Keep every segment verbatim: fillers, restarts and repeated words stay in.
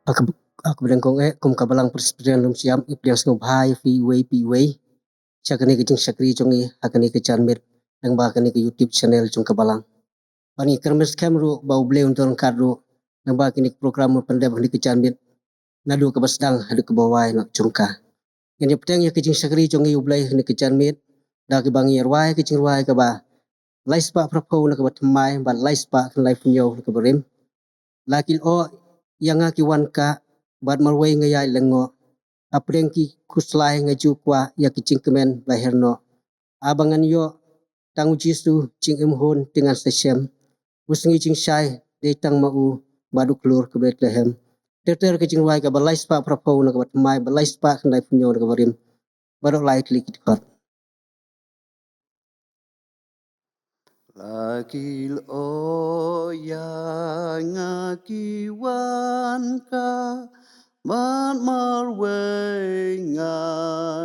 Ak bdeng kong eh kum ka Balang Presbyterian Lumsiam, i pdiang sngewbha ïa phi iwei pa iwei sha kane ka jingshakri jong i ha kane ka janmiet lyngba kane ka YouTube channel jong ka Balang. Bad ngi kyrmen skhem ruh ba U Blei un don ryngkat ruh lyngba kane ka program ban pyndep ha kane ka janmiet, naduh kaba sdang haduh kaba wai noh jong ka. Ngin ïa bteng ïa ka jingshakri jong ngi ïa U Blei ha kane ka janmiet da kaba ngi ïa rwai ka jingrwai kaba lai spah phra phew na kaba thymmai bad lai spah khyndai phew hynñiew na kaba rim. La ki lyoh ïa nga ki wan kah, bad marwei nga ïaid lyngngoh. Hapdeng ki khuslai nga ju kwah ïa ki jingkmen ba her noh. Haba ngan ïoh tang U Jisu jingim hun te ngan sa shem. U sngi jingshai dei tang ma u bad u khlur ka Bethlehem. Ter ter ka jingrwai kaba lai spah phra phew na kaba thymmai bad lai spah khyndai phew hynñiew na kaba rim. Baroh lai tylli ki dkhot. La ki lyoh ïa nga ki wan kah, bad marwei nga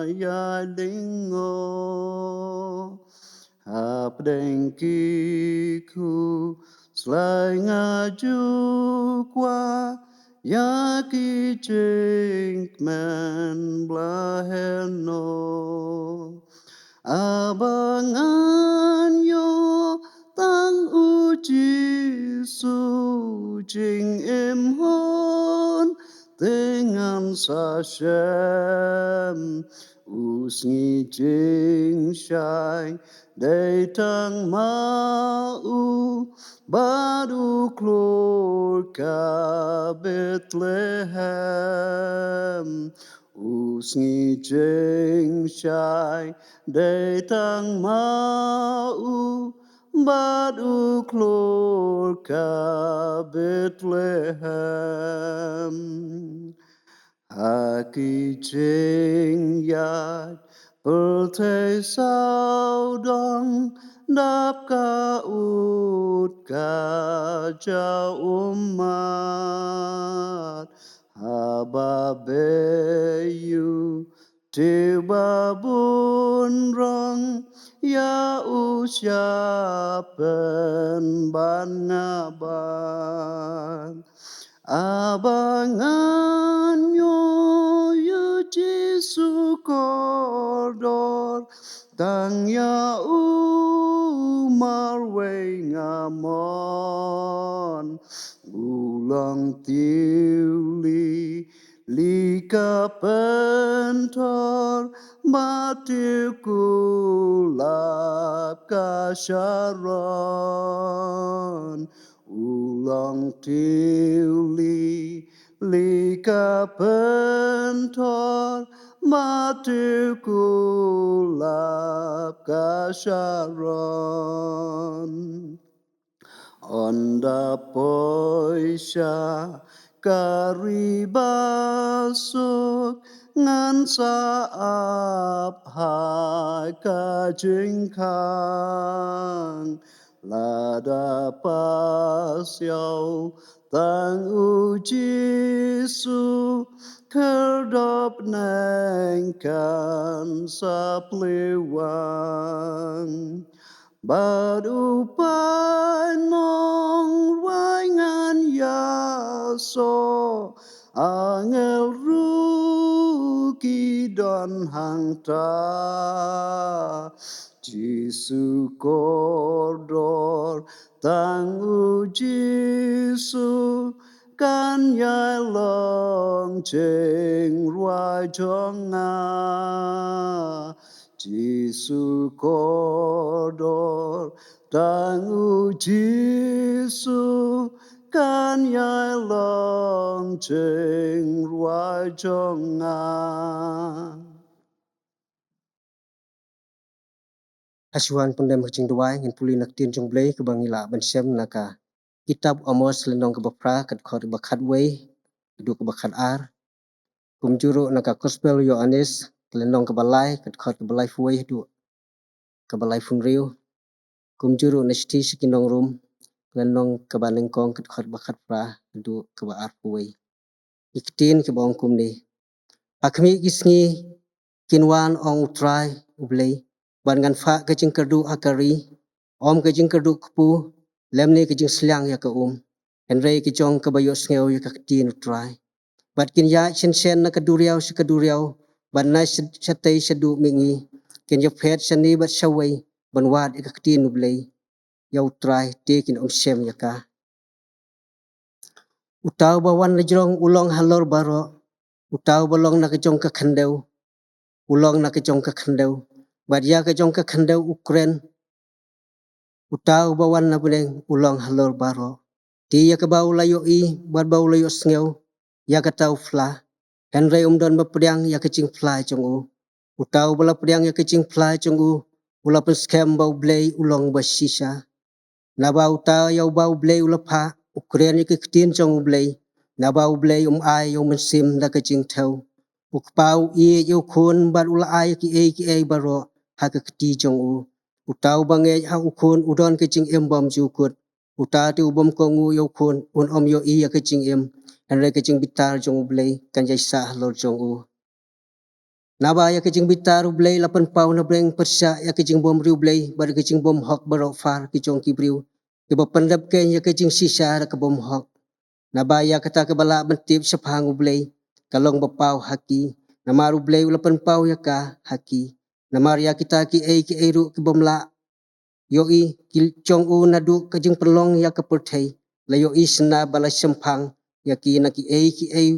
ïaid lyngngoh. Hapdeng ki khuslai nga ju kwah ïa ki jingkmen ba her noh. Haba ngan ïoh tang U Jisu jingim hun te ngan sa shem. U sngi jingshai dei tang ma u bad u khlur ka Bethlehem. U sngi jingshai dei tang ma u bad u khlur ka Bethlehem. Ha ki jingïaid pyrthei sawdong dap ka ut ka jaw ummat. Haba beiu tiew ba bun rong ïa u shah pynban nga bad. Haba ngan ïoh ïa U Jisu kordor, tang ïa u marwei nga mon. U long tiew lili ka pynthor, bad tiew kulap ka Sharon. U long tiew lili ka pynthor, bad tiew kulap ka Sharon. Ynda poi sha ka ri ba suk, ngan sa ap ha ka jingkhang. Lada pas ïa u tang U Jisu, khyrdop neng kan sa plie wang. Bad u paid nongrwai ngan ïasoh, angel ruh ki don hangta. Jisu kordor, tang U Jisu, kan ïai long jingrwai jong nga. Jisu kordor, tang U Jisu, kan ïai long jingrwai jong nga. Ha shuwa ban pyndem ka jingduwai, ngin pule na ka ktien jong U Blei kaba ngi lah ban shem na ka kitab Amos lynnong kaba phra, ka dkhot kaba khatwei haduh kaba khatar. Kumjuh ruh na ka Gospel Ïoannis lynnong kaba lai, ka dkhot kaba laiphew wei haduh kaba laiphew hynriew. Kumjuh ruh na Shithi sha ki nong Rom lynnong kaba nyngkong, ka dkhot kaba khatphra haduh kaba arphew wei. Ki ktien kiba ong kumne: Ha khmih ki sngi kin wan, ong U Trai U Blei, bad ngan phah ka jingkyrduh ha ka ri, ym ka jingkyrduh kpu lymne ka jingsliang ïa ka um, hynrei ka jong kaba ïohsngew ïa ka ktien U Trai. Bad kin ïaid shen shen na ka duriaw sha ka duriaw, bad na sha-, shatei shaduh mihngi. Kin ïaphet shane bad shawei, ban wad ïa ka ktien U Blei. Ïa U Trai te kin ym shem ïa ka. Uta uba wan la jrong u long halor baroh. Uta uba long na ka jong ka khyndew, u long na ka jong ka khyndew. Bad ïa ka jong ka khyndew u kren. Uta uba wan na bneng u long halor baroh. Te ïa kaba u la ïohi bad ba u la ïohsngew, ïa kata u phla. Hynrei um don ba pdiang ïa ka jingphla jong u. Uta uba la pdiang ïa ka jingphla jong u, u la pynskhem ba U Blei u long ba shisha. Naba uta ïa uba U Blei u la phah, u kren ïa ki ktien jong U Blei. Naba U Blei um ai ïa u mynsiem da ka jingthew. U Kpa u ïeit ïa u Khun bad u la ai ïa kiei kiei baroh ha ka kti jong u. Uta uba ngeit ha u Khun u don ka jingim bymjukut. Uta te u bym kohnguh ïa u Khun un ym ïohi ïa ka jingim. Hynrei ka jingbitar jong U Blei kan ïaisah halor jong u. Naba ïa ka jingbitar U Blei la pynpaw na bneng pyrshah ïa ka jingbymriewblei bad ka jingbymhok baroh phar ki jong ki briew, kiba pyndep keiñ ïa ka jingshisha da ka bymhok. Naba ïa kata kaba lah ban tip shaphang U Blei, ka long ba paw ha ki, namar U Blei u la pynpaw ïa ka ha ki. Namar ïa kita kiei kiei ruh ki bym lah ïohi ki jong u naduh ka jingpynlong ïa ka pyrthei, la ïohi shynna bad la shemphang ïa ki na kiei kiei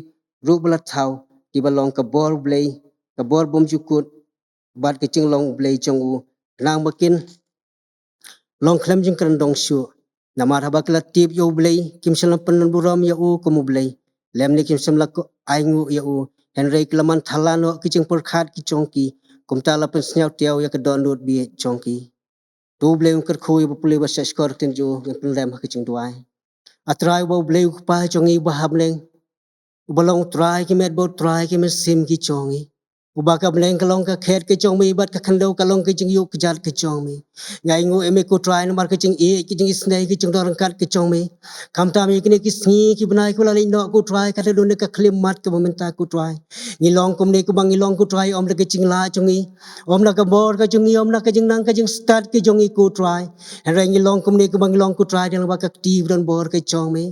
ruh ba la thaw, kiba long ka bor Blei, ka bor bymjukut, bad ka jinglong Blei jong u, khnang ba kin long khlem jingkren dong shuh. Namar haba ki la tip ïa U Blei, kim shym la pynburom ïa u kum U Blei, lymne kim shym la ko-, ainguh ïa u. Hynrei ki la man thala noh ki jingpyrkhat ki jong ki, kumta la pynsngewtiaw ïa ka dohnud bieit jong ki. To U Blei un kyrkhu ïa ba pule ba shah shkor ktien jong u, ngin pynlem ha ka jingduwai. A Trai uba U Blei U Kpa jong ngi uba ha bneng, uba long U Trai ki met bad U Trai ki mynsiem ki jong ngi. Uba ka bneng ka long ka khet ka jong me bad ka khyndew ka long ka jingïoh kjat ka jong me. Nga ainguh ïa me ko Trai namar ka jingïeit, ka jingisynei, ka jingdon ryngkat ka jong me. Khamtam ïa kine ki sngi ki bnai kiba la leit noh ko Trai, ka la don ka khyllipmat kaba mynta ko Trai. Ngi long kumne kumba ngi long ko Trai, ym da ka jingleh jong ngi, ym da ka bor ka jong ngi, ym da ka jingnang ka jingstad ka jong ngi ko Trai. Hynrei ngi long kumne kumba ngi long ko Trai, dei lyngba ka kti ba don bor ka jong me.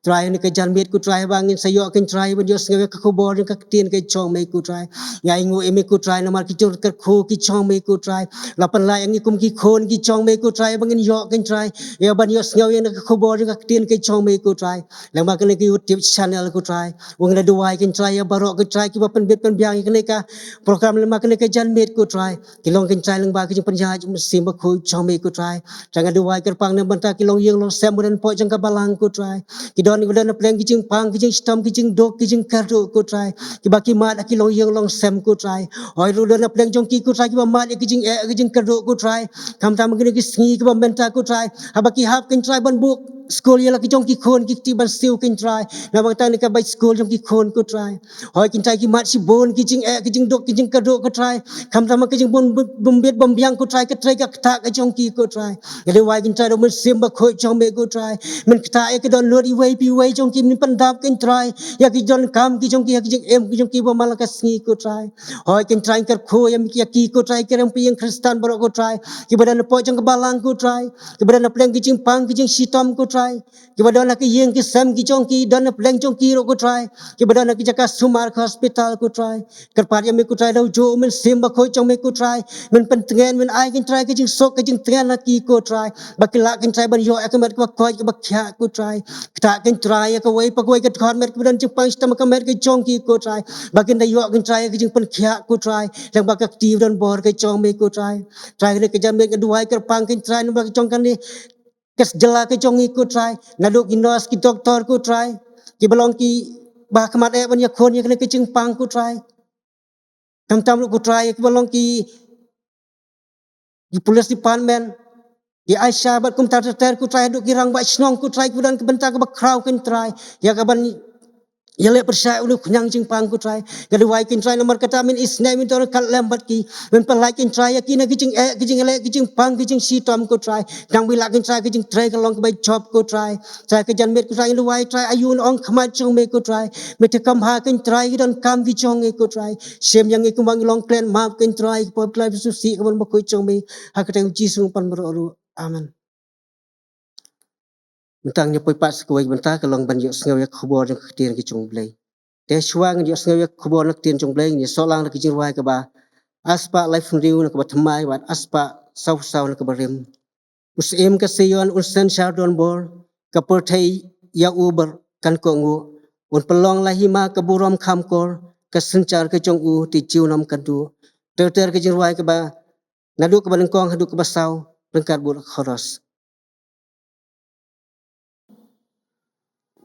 Trai, ha kane ka janmiet ko Trai, ba ngin sa ïoh ko Trai ban ïohsngew ïa ka khubor jong ka ktien ka jong me ko Trai. Nga ainguh ïa me ko Trai namar ki jingkyrkhu ki jong me ko Trai. La pynlait ïa ngi kum ki khun ki jong me ko Trai, ba ngin ïoh ko Trai, ïa ban ïohsngew ïa ka khubor jong ka ktien ka jong me ko Trai. Lyngba kane ka YouTube channel ko Trai, u ngi la duwai ko Trai ïa baroh ko Trai kiba pynbit pynbiang ïa kane ka program lyngba kane ka janmiet ko Trai. Ki long ko Trai lyngba ka jingpynïaid u Mynsiem Bakhuid jong me ko Trai. Trai, nga duwai kyrpang na ka bynta ki longïing longsem ba don hapoh jong ka balang ko Trai. Ki don, ki don na pdeng ki jingpang, ki jingshitom, ki jingduk, ki jingkyrduh ko Trai, kiba ki mad ha ki longïing longsem ko Trai. Hooid ruh don na pdeng jong ki ko Trai kiba mad ïa ki jingeh, ki jingkyrduh ko Trai. Khamtam ha kine ki sngi kiba mynta ko Trai, haba ki hap ko Trai ban buh skul ïa la ki jong ki khun, ki kti ban siew ko Trai. Namar kata na kaba skul jong ki khun ko Trai, hooid ko Trai ki mad shibun ki jingeh, ki jingduk, ki jingkyrduh ko Trai. Khamtam ha ka jingbym, bym bit bym biang ko Trai, ka trei ka ktah ka jong ki ko Trai. Nga duwai ko Trai da u Mynsiem Bakhuid jong me ko Trai, men ktah ïa ka dohnud iwei pa iwei jong ki, men pyndap ko Trai ïa ki donkam ki jong ki, ïa ki jingim ki jong ki ba man la ka sngi ko Trai. Hooid ko Trai, nga kyrkhu ïa me, ïa ki ko Trai, ki rem pa ïing Khristan baroh ko Trai, kiba don hapoh jong ka balang ko Trai, kiba don na pdeng ki jingpang ki jingshitom ko Trai, kiba don ha ki ïing ki sem ki jong ki, don na pdeng jong ki ruh ko Trai, kiba don ha ki jaka sumar ka hospital ko Trai. Kyrpad ïa me ko Trai da ujuh u Mynsiem Bakhuid jong me ko Trai, men pyntngen, men ai ko Trai ka jingsuk ka jingtngen ha ki ko Trai, ba ki lah ko Trai ban ïoh ïa ka met kaba koit kaba khiah ko Trai. Ktah ko Trai ïa kawei pa kawei ka dkhot met kaba don jingpang shitom ha ka met ka jong ki ko Trai, ba kin da ïoh ko Trai ïa ka jingpynkhiah ko Trai, lyngba ka kti ba don bor ka jong me ko Trai. Trai, ha kane ka janmiet nga duwai kyrpang ko Trai namar ka jong kane ka jylla ka jong ngi ko Trai, naduh ki nurse, ki doktor ko Trai, kiba long kiba ha khmat eh ban ïakhun ïa kane ka jingpang ko Trai. Khamtam ruh ko Trai, kiba long ki, ki police department, ki ASHA bad kumta ter ter ko Trai, haduh ki rangbah shnong ko Trai, kiba don ka bynta kaba khraw ko Trai ïa kaban ïaleh pyrshah ïa une u khñiang jingpang ko Trai. Nga duwai ko Trai namar kata men isynei, men don ryngkat lem bad ki, men pynlait ko Trai ïa ki na ki jingeh, ki jingleh, ki jingpang, ki jingshitom ko Trai. Nang ba lah ko Trai ka jingtrei kan long kaba jop ko Trai. Trai, ka janmiet ko Trai nga duwai Trai, aïu un ong khmat jong me ko Trai, me te kham bha ko Trai ki donkam ki jong ngi ko Trai. Shim ïa ngi kumba ngi long khlem map ko Trai, ka pop Trai ba sngewsih ka mon bakhuid jong me. Ha ka kyrteng u Jisu ngi pan baroh ruh. Amen. Mynta ngin ïa poi pat sa kawei ka bynta ka long ban ïohsngew ïa ka khubor jong ka ktien ka jong U Blei. Te shuwa ngan ïohsngew ïa ka khubor na ka ktien jong U Blei, ngin ïa snoh lang da ka jingrwai kaba arspah laiphew hynriew na kaba thymmai bad arspah sawphew saw na kaba rim. U Syiem ka Sion un synshar donbor, ka pyrthei ïa u bad kan kohnguh. Un pynlong la hima ka burom kham kor, ka synshar ka jong u te junom kan duh. Ter ter ka jingrwai kaba naduh kaba nyngkong haduh kaba saw, ryngkat bad ka chorus.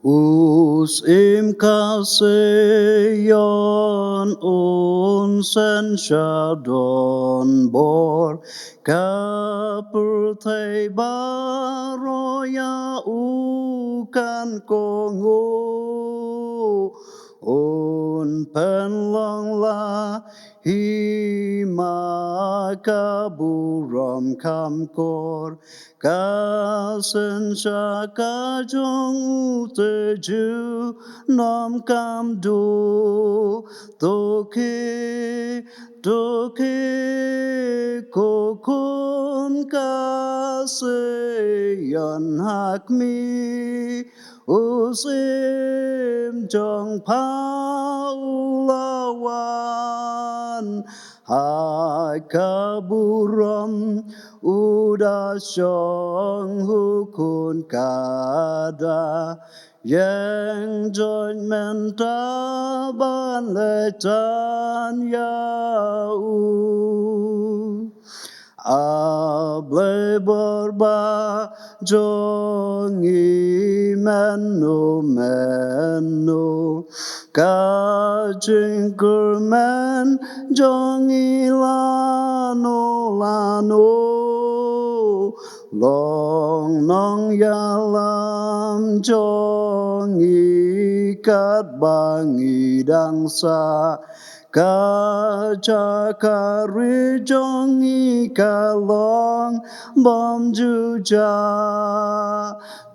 U Syiem ka Sion un synshar donbor, ka pyrthei baroh ïa u kan kohnguh. Un pynlong la hima ka burom kham kor, ka synshar ka jong u te junom kan duh. To khie, to khie, ko khun ka Sion, ha khmih, u Syiem jong pha u la wan. Ha ka burom u da shong, u khun ka da ïeng, join mynta ban leit tan ïa u. A Blei bor ba jong ngi, mynno mynno ka jingkyrmen jong ngi lano lano, long nongïalam jong ngi katba ngi dang sah. Ka jaka ri jong ngi ka long bymjujah.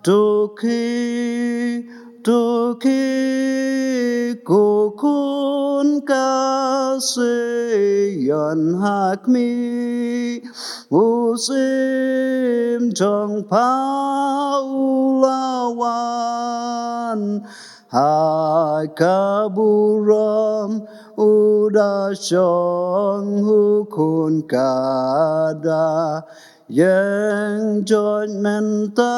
To khie, to khie, ko khun ka Sion, ha khmih, u Syiem jong pha u la wan. Ha ka burom u da shong, u khun ka da ïeng, join mynta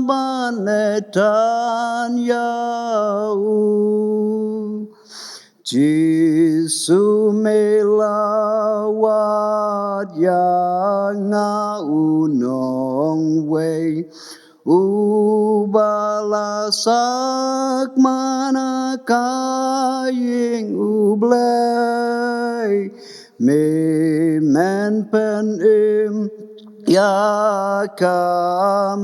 ban leit tan ïa u. Jisu, me la wad ïa nga u nongwei, uba la sakma na ka ïing U Blei. Me men pynim ïa ka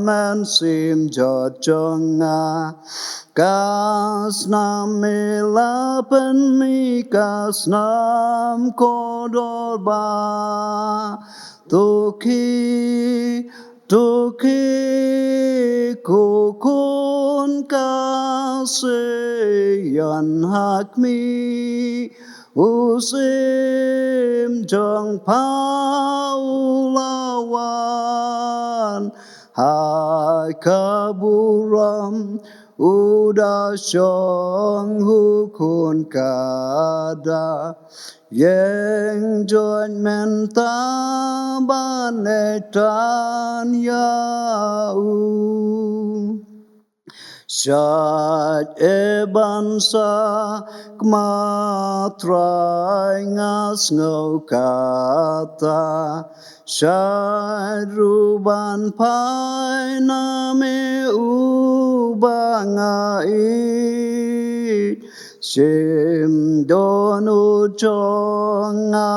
mynsiem jot jong nga. Ka snam me la pynmih ka snam kordor bha. To khie, to khie, ko khun ka Sion, ha khmih, u Syiem jong pha u la wan. Ha ka burom u da shong, u khun ka da ïeng, join mynta ban leit tan ïa u. Shait ei ban sakma, Trai, nga sngew kata. Shait ruh ban phai na me uba nga ïeit. Shim dohnud jong nga,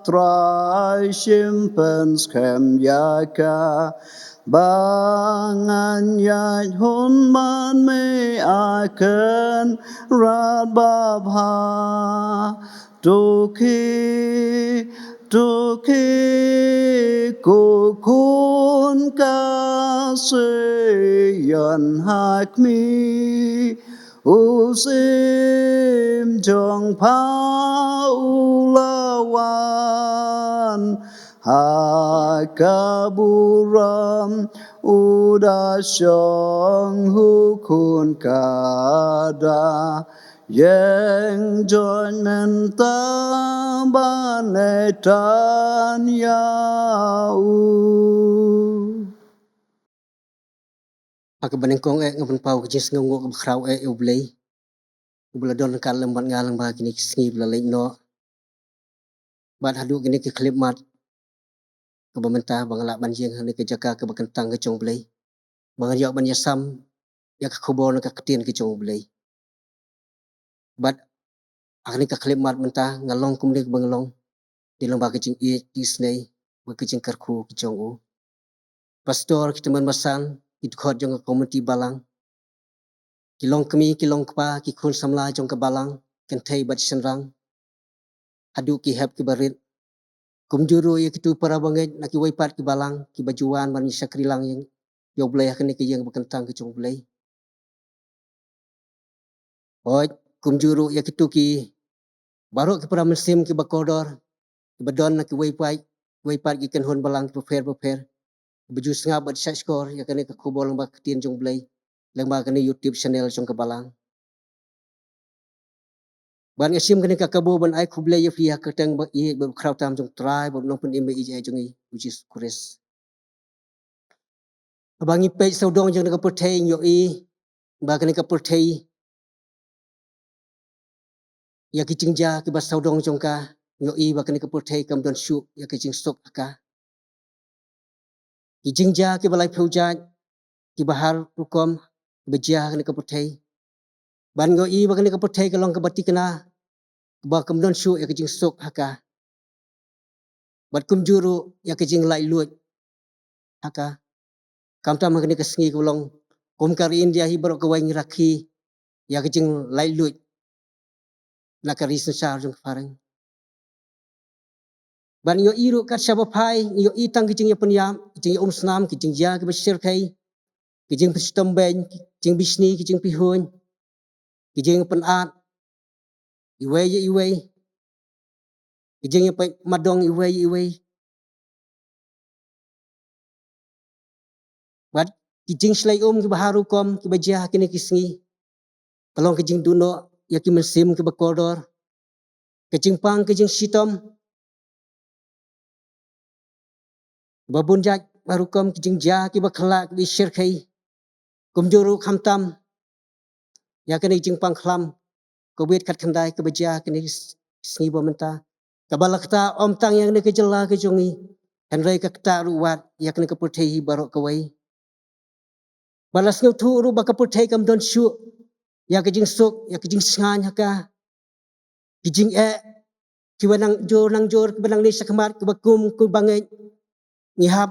Trai, shim pynskhem ïa ka. Ba ngan ïaid hun ban me ai kynrad babha. To khie, to khie, ko khun ka Sion, ha khmih, u Syiem jong pha u la wan. Ha ka burom u da shong, u khun ka da Ïeng join mynta ban ïaid than ïa u. Ha kaba nyngkong eh nga pynpaw ka jingsngewnguh kaba khraw eh ïa U Blei uba la don ryngkat lem bad nga lyngba kine ki sngi ba la leit noh. Bad haduh kine ki khyllipmat kaba mynta ba nga lah ban ïeng ha kane ka jaka kaba kyntang ka jong U Blei, ba ngan ïoh ban ïasam ïa ka khubor na ka ktien ka jong U Blei. Bad ha kane ka khyllipmat mynta nga long kumne kaba nga long, dei lyngba ka jingïeit, ka jingisynei bad ka jingkyrkhu ka jong u. Pastor, ki tymmen basan, ki dkhot jong ka komiti balang, ki longkmie, ki longkpa, ki khun samla jong ka balang, kynthei bad shynrang, haduh ki hep ki barit. Kumjuh ruh ïa kito para bangeit na kiwei pat ki balang kiba ju wan ban ïa shakri lang ïa, ïa U Blei ha kane ka ïing ba kyntang ka jong U Blei. Hooid, kumjuh ruh ïa kito ki baroh ki para mynsiem kiba kordor, kiba don na kiwei pat, kiwei pat ki kynhun balang kiba pher bapher, kiba ju sngap bad shahshkor ïa kane ka khubor lyngba ka ktien jong U Blei, lyngba kane YouTube channel jong ka balang. Bad nga shim kane ka kabu ban ai khublei ïa phi ha ka kyrteng ba ïeit bad ba khraw tam jong U Trai bad U Nongpynim ba ïeit jong ngi U Jisu Khrist. Haba ngi peit sawdong jong kane ka pyrthei ngi ïohi ba kane ka pyrthei, ïa ki jingjia kiba sawdong jong ka, ngi ïohi ba kane ka pyrthei kam don shuh ïa ki jingsuk ha ka. Ki jingjia kiba laiphew jait, kiba har rukom, kiba jia ha kane ka pyrthei. Bad ngi ïohi ba kane ka pyrthei ka long kaba thikna, kaba kam don shuh ïa ki jingsuk ha ka. Bad kumjuh ruh ïa ki jinglaitluid ha ka. Khamtam ha kane ka sngi kaba long, kum ka ri India hi baroh kawei ngi rakhe ïa ki jinglaitluid na ka ri synshar jong ka phareng. Bad ngi ïohi ruh kat shaba phai, ngi ïohi tang ki jingïapynïap, ki jingïaumsnam, ki jingjia kiba shyrkhei, ki jingpynshitom beiñ, ki jingbishni, ki jingpyrhuiñ, ki jingpynat iwei ïa iwei, ki jingïapeit madong iwei ïa iwei. Bad ki jingshlei um kiba har rukom kiba jia ha kine ki sngi, ka long ka jingduh noh ïa ki mynsiem kiba kordor, ka jingpang ka jingshitom, kiba bun jait ba rukom, ki jingjia kiba khlak kiba shyrkhei. Kumjuh ruh khamtam ïa kane ka jingpang khlam Covid khatkhyndai kaba jia kine ki s-, sngi ba mynta, kaba la ktah ym tang ïa kane ka jylla ka jong ngi, hynrei ka ktah ruh wat ïa kane ka pyrthei hi baroh kawei. Ba la sngewthuh ruh ba ka pyrthei kam don shuh ïa ka jingsuk, ïa ka jingshngaiñ ha ka. Ki jingeh kiba nang jur nang jur, kiba nang leit shakhmat, kiba kum kiba ngeit, ngi hap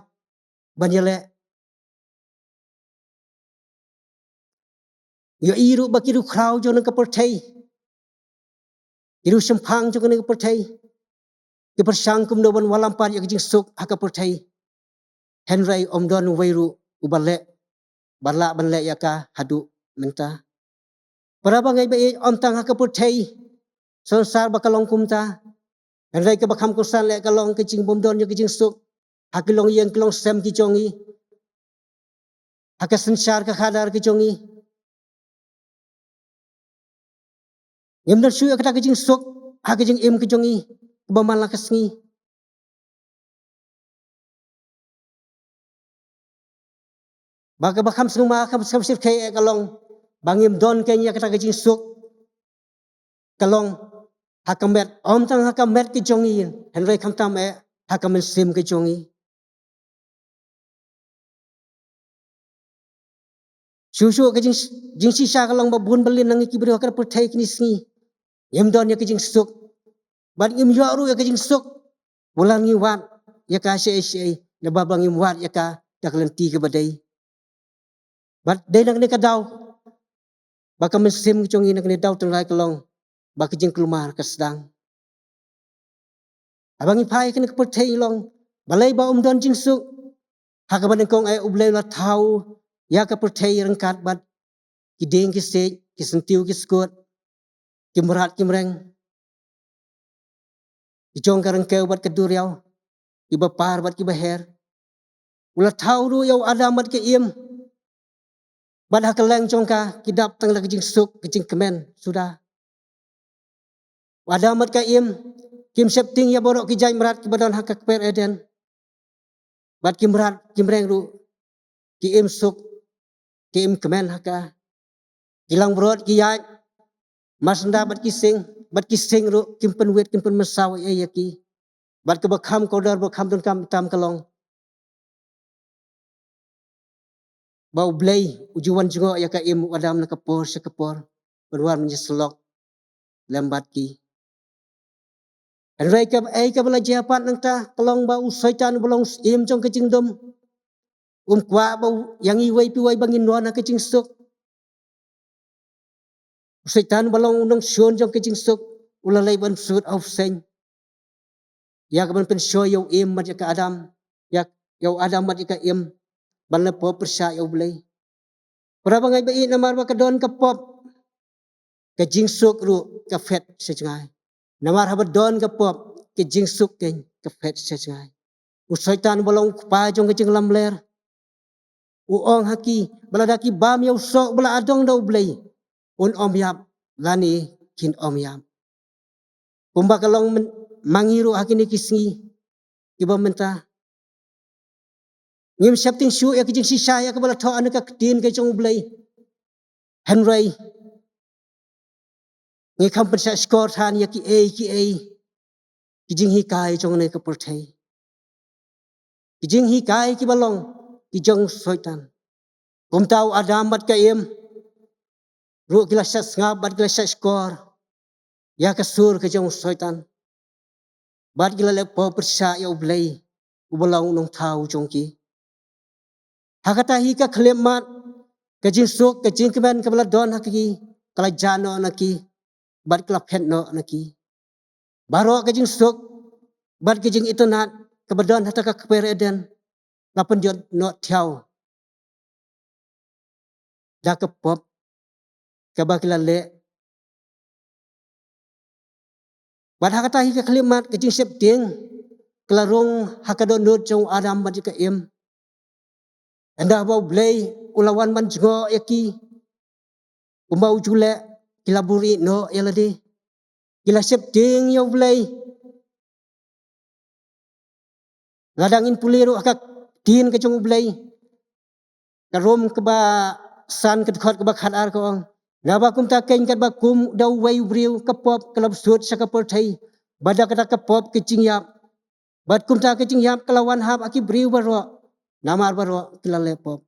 ban ïaleh. Ngi ïohi ruh ba ki riewkhraw jong kane ka pyrthei, ki riewshemphang jong kane ka pyrthei, ki pyrshang kumno ban wallam pat ïa ka jingsuk ha ka pyrthei. Hynrei ym don uwei ruh uba leh, ba lah ban leh ïa ka haduh mynta. Para bangeit ba ïeit, ym tang ha ka pyrthei sohsynshar ba ka long kumta, hynrei kaba kham kongsan leh ka long ka jingbymdon ïa ka jingsuk ha ki longïing ki longsem ki jong ngi, ha ka synshar ka khadar ki jong ngi. Ngim don shuh ïa kata ka jingsuk ha ka jingim ka jong ngi kaba man la ka sngi. Ba kaba kham sngewma, kham, kham shyrkhei eh ka long ba ngim don keiñ ïa kata ka jingsuk, ka long ha ka met, ym tang ha ka met ka jong ngi, hynrei khamtam eh ha ka mynsiem ka jong ngi. Shuh shuh ka jing, jingshisha ka long ba bun byllien na ngi ki briew ha ka pyrthei kine sngi ngim don ïa ka jingsuk. Bad ngim ïoh ruh ïa ka jingsuk wat la ngi wad ïa ka shaei shaei, naba ba ngim wad ïa ka da ka lynti kaba dei. Bad dei na kane ka daw ba ka mynsiem ka jong ngi na kane ka daw tynrai ka long ba ka jingkulmar ka sdang. Haba ngi phai kane ka pyrthei long, balei ba ym don jingsuk? Ha kaba nyngkong eh U Blei u la thaw ïa ka pyrthei ryngkat bad ki dieng ki siej, ki syntiew ki skud, ki mrad ki mreng, ki jong ka ryngkew bad ka duriaw, kiba par bad kiba her. U la thaw ruh ïa u Adam bad ka Im. Bad ha kylleng jong ka ki dap tang la ka jingsuk, ka jingkmen suda. U Adam bad ka Im, kim sheptieng ïa baroh ki jait mrad kiba don ha ka kper Eden. Bad ki mrad, ki mreng ruh, ki im suk, ki im kmen ha ka. Ki langbrot, ki ïaid, mar senda bad ki sing, bad ki sing ruh, kim pynwit, kim pynmynsaw ei ei ïa ki. Bad kaba kham kordor, ba kham donkam tam ka long ba U Blei u ju wan jngoh ïa ka Im, u Adam na ka por sha ka por, ban wan ban ïasyllok lem bad ki. Hynrei kaba, ei kaba la jia pat nangta ka long ba u Soitan uba long u syiem jong ka jingdum, um kwah ba u, ïa ngi iwei pa iwei ba ngin wan ha ka jingsuk. U Soitan uba long u nongshun jong ka jingsuk, u la leit ban sut ha u bseiñ ïa ka ban pynshoi ïa u Im bad ïa ka Adam, ïa, ïa u Adam bad ïa ka Im, ban leh pop pyrshah ïa U Blei. Para bangeit ba ïeit, namar ba ka don ka pop, ka jingsuk ruh ka phet sha jngai. Namar haba don ka pop, ka jingsuk keiñ ka phet sha jngai. U Soitan uba long u kpa jong ka jinglamler, u ong ha ki ba lada ki bam ïa u soh uba la adong da U Blei, un ym ïap lane kin ym ïap. Kumba ka long myn-, ma ngi ruh ha kine ki sngi kiba mynta, ngim sheptieng shuh ïa ka jingshisha ïa kaba la thoh ha kane ka ktien ka jong U Blei. Hynrei ngi kham pynshah shkor than ïa kiei kiei ki jinghikai jong kane ka pyrthei, ki jinghikai kiba long ki jong u Soitan. Kumta u Adam bad ka Im ruh ki la shah sngap bad ki la shah shkor ïa ka sur ka jong u Soitan, bad ki la leh pop pyrshah ïa U Blei uba long u Nongthaw jong ki. Ha kata hi ka khyllipmat, ka jingsuk, ka jingkmen kaba la don ha ki, ka la jah noh na ki, bad ka la phet noh na ki. Baroh ka jingsuk bad ka jingitynnad kaba don ha kata ka kper Eden, la pynjot noh thiaw da ka pop kaba ki la leh. Bad ha kata hi ka khyllipmat, ka jingsheptieng ka la rung ha ka dohnud jong u Adam bad ka Im. Ynda ba U Blei u la wan ban jngoh ïa ki, kumba u ju leh, ki la buhrieh noh ïa lade. Ki la sheptieng ïa U Blei. Lada ngin pule ruh ha ka ktien ka jong U Blei, ka Rom kaba san, ka dkhot kaba khatar ka ong: Naba kumta keiñ, katba kum da uwei u briew ka pop ka la bsut sha ka pyrthei, bad da kata ka pop ka jingïap, bad kumta ka jingïap ka la wan hap ha ki briew baroh, namar baroh ki la leh pop.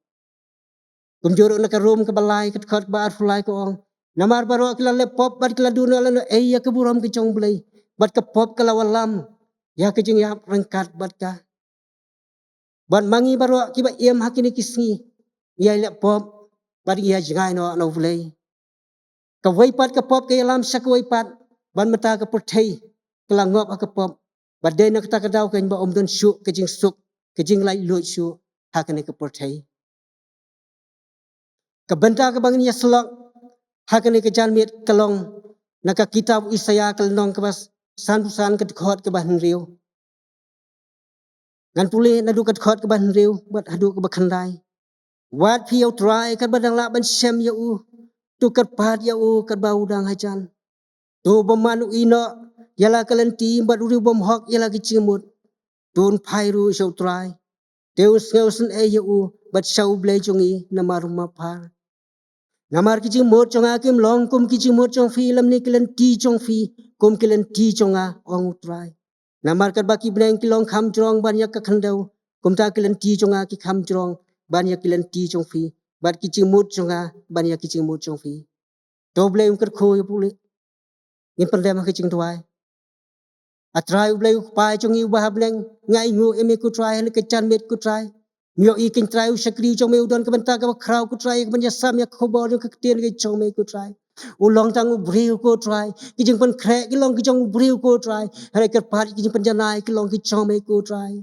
Kumjuh ruh na ka Rom kaba lai, ka dkhot kaba arphew lai ka ong: Namar baroh ki la leh pop bad ki la duh noh lano ei ïa ka burom ka jong U Blei, bad ka pop ka la wallam ïa ka jingïap ryngkat bad ka. Bad ma ngi baroh kiba im ha kine ki sngi, ngi ïa leh pop bad ngi ïa jngai noh na U Blei. Kawei pat ka pop ka ïalam sha kawei pat, bad mynta ka pyrthei ka la ngop ha ka pop. Bad dei na kata ka daw keiñ ba ym don shuh ka jingsuk, ka jinglaitluid shuh ha kane ka pyrthei. Ka bynta kaba ngin ïasyllok ha kane ka janmiet ka long na ka kitab u Isaïah, ka lynnong kaba sanphew san, ka dkhot kaba hynriew. Ngan pule naduh ka dkhot kaba hynriew bad haduh kaba khyndai. Wad phi ïa U Trai katba dang lah ban shem ïa u, to kyrpad ïa u katba u dang hajan. To u bymman u ïeh noh ïa la ka lynti, bad u riew bymhok ïa la ki jingmut. To un phai ruh sha U Trai, te un sngewsynei ïa u, bad sha U Blei jong ngi namar u mapar. Namar ki jingmut jong nga kim long kum ki jingmut jong phi, lymne ki lynti jong phi kum ki lynti jong nga, ong U Trai. Namar katba ki bneng ki long kham jrong ban ïa ka khyndew, kumta ki lynti jong nga ki kham jrong ban ïa ki lynti jong phi, bad ki jingmut jong nga ban ïa ki jingmut jong phi. To U Blei un kyrkhu ïa pule. Ngin pyndem ha ka jingduwai. A Trai U Blei U Kpa jong ngi uba ha bneng, nga ainguh ïa me ko Trai ha kane ka janmiet ko Trai. Ngi ïohi ko Trai, u shakri jong me u don ka bynta kaba khraw ko Trai, ïa ka ban ïasam ïa ka khubor jong ka ktien ka jong me ko Trai. U long tang u briew ko Trai, ki jingpynkhreh ki long ki jong u briew ko Trai, hynrei kyrpad ki jingpynjanai ki long ki jong me ko Trai.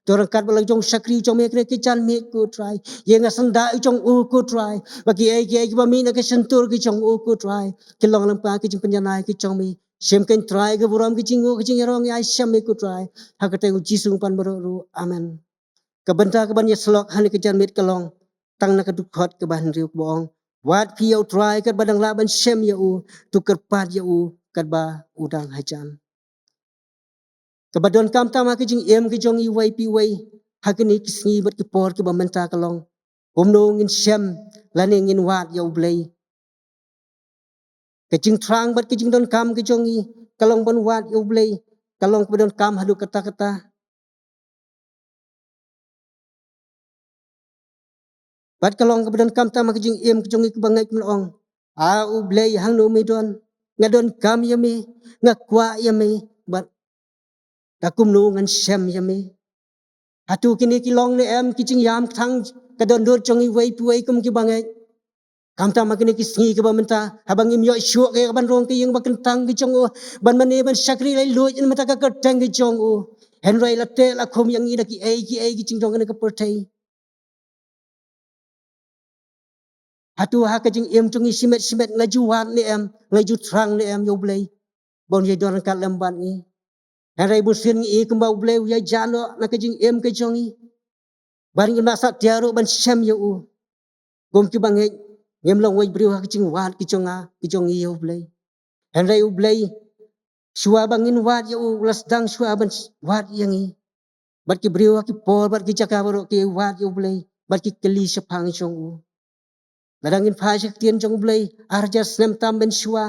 To ryngkat bad la ki jong u shakri jong me ha kane ka janmiet ko Trai, ïa nga syndah u jong u ko Trai, ba kiei kiei kiba mih na ka shyntur ki jong u ko Trai, ki long lyngba ki jingpynjanai ki jong me. Shim ko Trai ka burom, ka jingnguh, ka jingïarong ïa i shem me ko Trai. Ha ka kyrteng u Jisu ngi pan baroh ruh. Amen. Ka bynta ka ban ïasyllok ha kane ka janmiet ka long tang na ka dkhot kaba hynriew kaba ong: Wad phi ïa U Trai katba dang lah ban shem ïa u, to kyrpad ïa u katba u dang hajan. Kaba donkam tam ha ka jingim ka jong i uwei pa uwei ha kine ki sngi bad ki por kiba mynta ka long, kumno ngin shem lane ngin wad ïa U Blei. Ka jingthrang bad ka jingdonkam ka jong i ka long ban wad ïa U Blei ka long kaba donkam haduh katta katta. Bad ka long kaba donkam tam ha ka jingim ka jong i kaba ngeit, kaba ong, "A U Blei, hangno me don? Nga donkam ïa me, nga kwah ïa me, bad da kumno ngan shem ïa me?" Hato kine ki long ne em ki jingïam tang ka dohnud jong i uwei pa uwei kum kiba ngeit? Khamtam ha kine ki sngi kiba mynta, haba ngim ïoh shuh ka ban rung ka ïing ba kyntang ka jong u, ban mane ban shakri laitluid na ka bynta ka kyrteng ka jong u, hynrei la teh la khum ïa ngi da kiei kiei ki jingdon kane ka pyrthei. Hato ha ka jingim jong ngi shimet shimet nga ju wad ne em, nga ju thrang ne em ïa U Blei ba un ïai don ryngkat lem bad ngi? Hynrei bunsien ngi i kumba U Blei u ïai jah noh na ka jingim ka jong ngi, bad ngim lah sah tiar ruh ban shem ïa u. Kum kiba ngeit, ngim long wei briew ha ka jingwad ka jong nga, ka jong ngi ïa U Blei. Hynrei U Blei, shuwa ba ngin wad ïa u, u la sdang shuwa ban wad ïa ngi. Bad ki briew ha ki por bad ki jaka baroh ki wad ïa U Blei bad ki kylli shaphang jong u. Lada ngin phai sha ka ktien jong U Blei, ar hajar snem tam mynshuwa,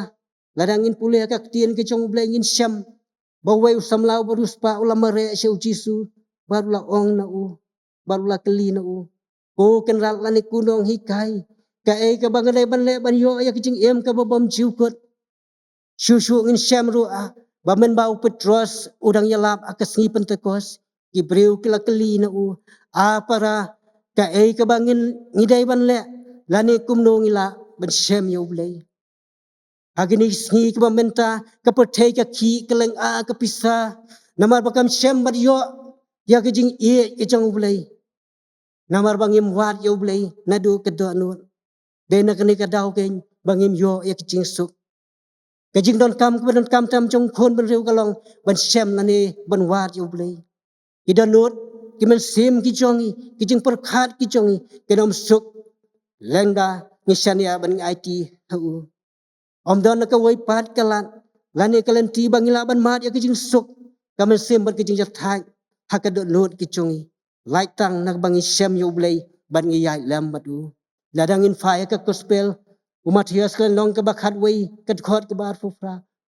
lada ngin pule ha ka ktien ka jong U Blei, ngin shem ba uwei u samla uba riewspah u la mareh sha U Jisu bad u la ong na u, bad u la kylli na u, "Ko kynrad lane ko nonghikai, kaei kaba nga dei ban leh ban ïoh ïa ka jingim kaba bymjukut?" Shuh shuh ngin shem ruh, ah, ba mynba u Petros u dang ïalap ha ka sngi Pentekost, ki briew ki la kylli na u, "A para, kaei kaba ngin, ngi dei ban leh, lane kumno ngi lah ban shem ïa U Blei?" Ha kine ki sngi kiba mynta, ka pyrthei ka khih, ka lynga, ka pisa, namar ba kam shem bad ïoh ïa ka jingïeit ka jong U Blei. Namar ba ngim wad ïa U Blei naduh ka dohnud. Dei na kane ka daw keiñ ba ngim ïoh ïa ka jingsuk. Ka jingdonkam kaba donkam tam jong u khun bynriew ka long ban shem lane ban wad ïa U Blei. Ki dohnud, ki mynsiem ki jong ngi, ki jingpyrkhat ki jong ngi kin ym suk lada ngi shaniah ban ngi aiti ha u. Ym don na kawei pat ka lad lane ka lynti ba ngi lah ban mad ïa ka jingsuk, ka mynsiem bad ka jingjahthait ha ka dohnud ka jong ngi, lait tang na kaba ngi shem ïa U Blei bad ngi ïaid lem bad u. Lada ngin phai ha ka Gospel u Mathaios, ka lynnong kaba khatwei, ka dkhot kaba arphew phra,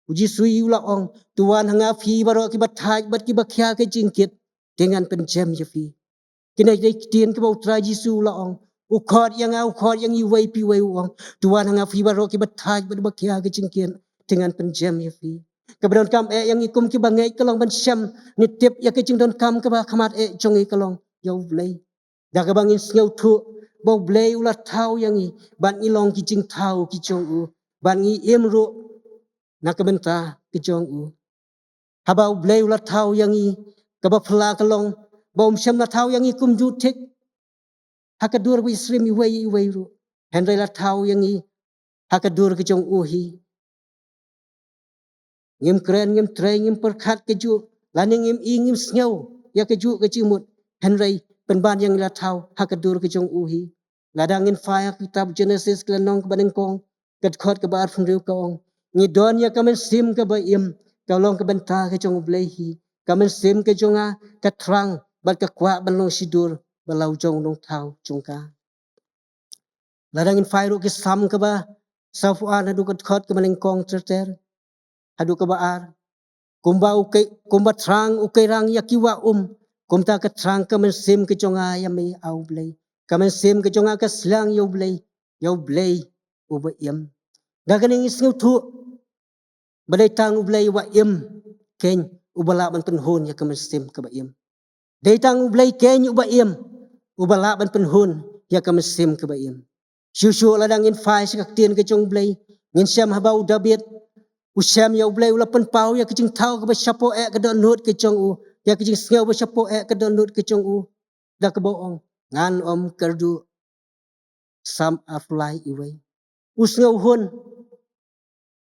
U Jisu u la ong, "To wan ha nga phi baroh kiba thait bad kiba khia ka jingkit, te ngan pynjem ïa phi." Kine ki dei ki ktien kiba U Trai Jisu u la ong. U khot ïa nga, u khot ïa ngi uwei pa uwei, u ong, "To wan ha nga phi baroh kiba thait bad ba khia ka jingkit, te ngan pynjem ïa phi." Kaba donkam eh ïa ngi kum kiba ngeit ka long ban shem ne tip ïa ka jingdonkam kaba khmat eh jong ngi ka long ïa U Blei. Da kaba ngin sngewthuh ba U Blei u la thaw ïa ngi bad ngi long ki jingthaw ki jong u, bad ngi im ruh na ka bynta ki jong u. Haba U Blei u la thaw ïa ngi, kaba phylla ka long ba um shym la thaw ïa ngi kumjuh thik ha ka dur ba ïasyriem iwei ïa iwei ruh, hynrei la thaw ïa ngi ha ka dur ka jong u hi. Ngim kren, ngim trei, ngim pyrkhat kajuh, lane ngim i, ngim sngew ïa kajuh ka jingmut, hynrei pynban ïa ngi la thaw ha ka dur ka jong u hi. Lada ngin phai ha ka kitab Genesis, ka lynnong kaba nyngkong, ka dkhot kaba arphew hynriew, ka ong, "Ngi don ïa ka mynsiem kaba im, ka long ka bynta ka jong U Blei hi. Ka mynsiem ka jong nga ka thrang bad ka kwah ban long shidur bad la u jong u nongthaw jong ka." Lada ngin phai ruh ki Salm kaba sawphew ar, naduh ka dkhot kaba nyngkong ter ter haduh kaba ar, "Kumba u kei, kumba thrang u keirang ïa ki wah um, kumta ka thrang ka mynsiem ka jong nga ïa me, A U Blei. Ka mynsiem ka jong nga ka sliang ïa U Blei, ïa U Blei uba im." Da kane ngi sngewthuh ba dei tang U Blei uba im keiñ uba lah ban pynhun ïa ka mynsiem kaba im. Dei tang U Blei keiñ uba im uba lah ban pynhun ïa ka mynsiem kaba im. Shuh shuh lada ngin phai sha ka ktien ka jong U Blei, ngin shem haba u Dabid u shem ïa U Blei, u la pynpaw ïa ka jingthaw kaba shapoh eh ka dohnud ka jong u, ïa ka jingsngew ba shapoh eh ka dohnud ka jong u, da kaba ong, "Ngan ym kyrduh." Salm arphew lai, iwei. U sngewhun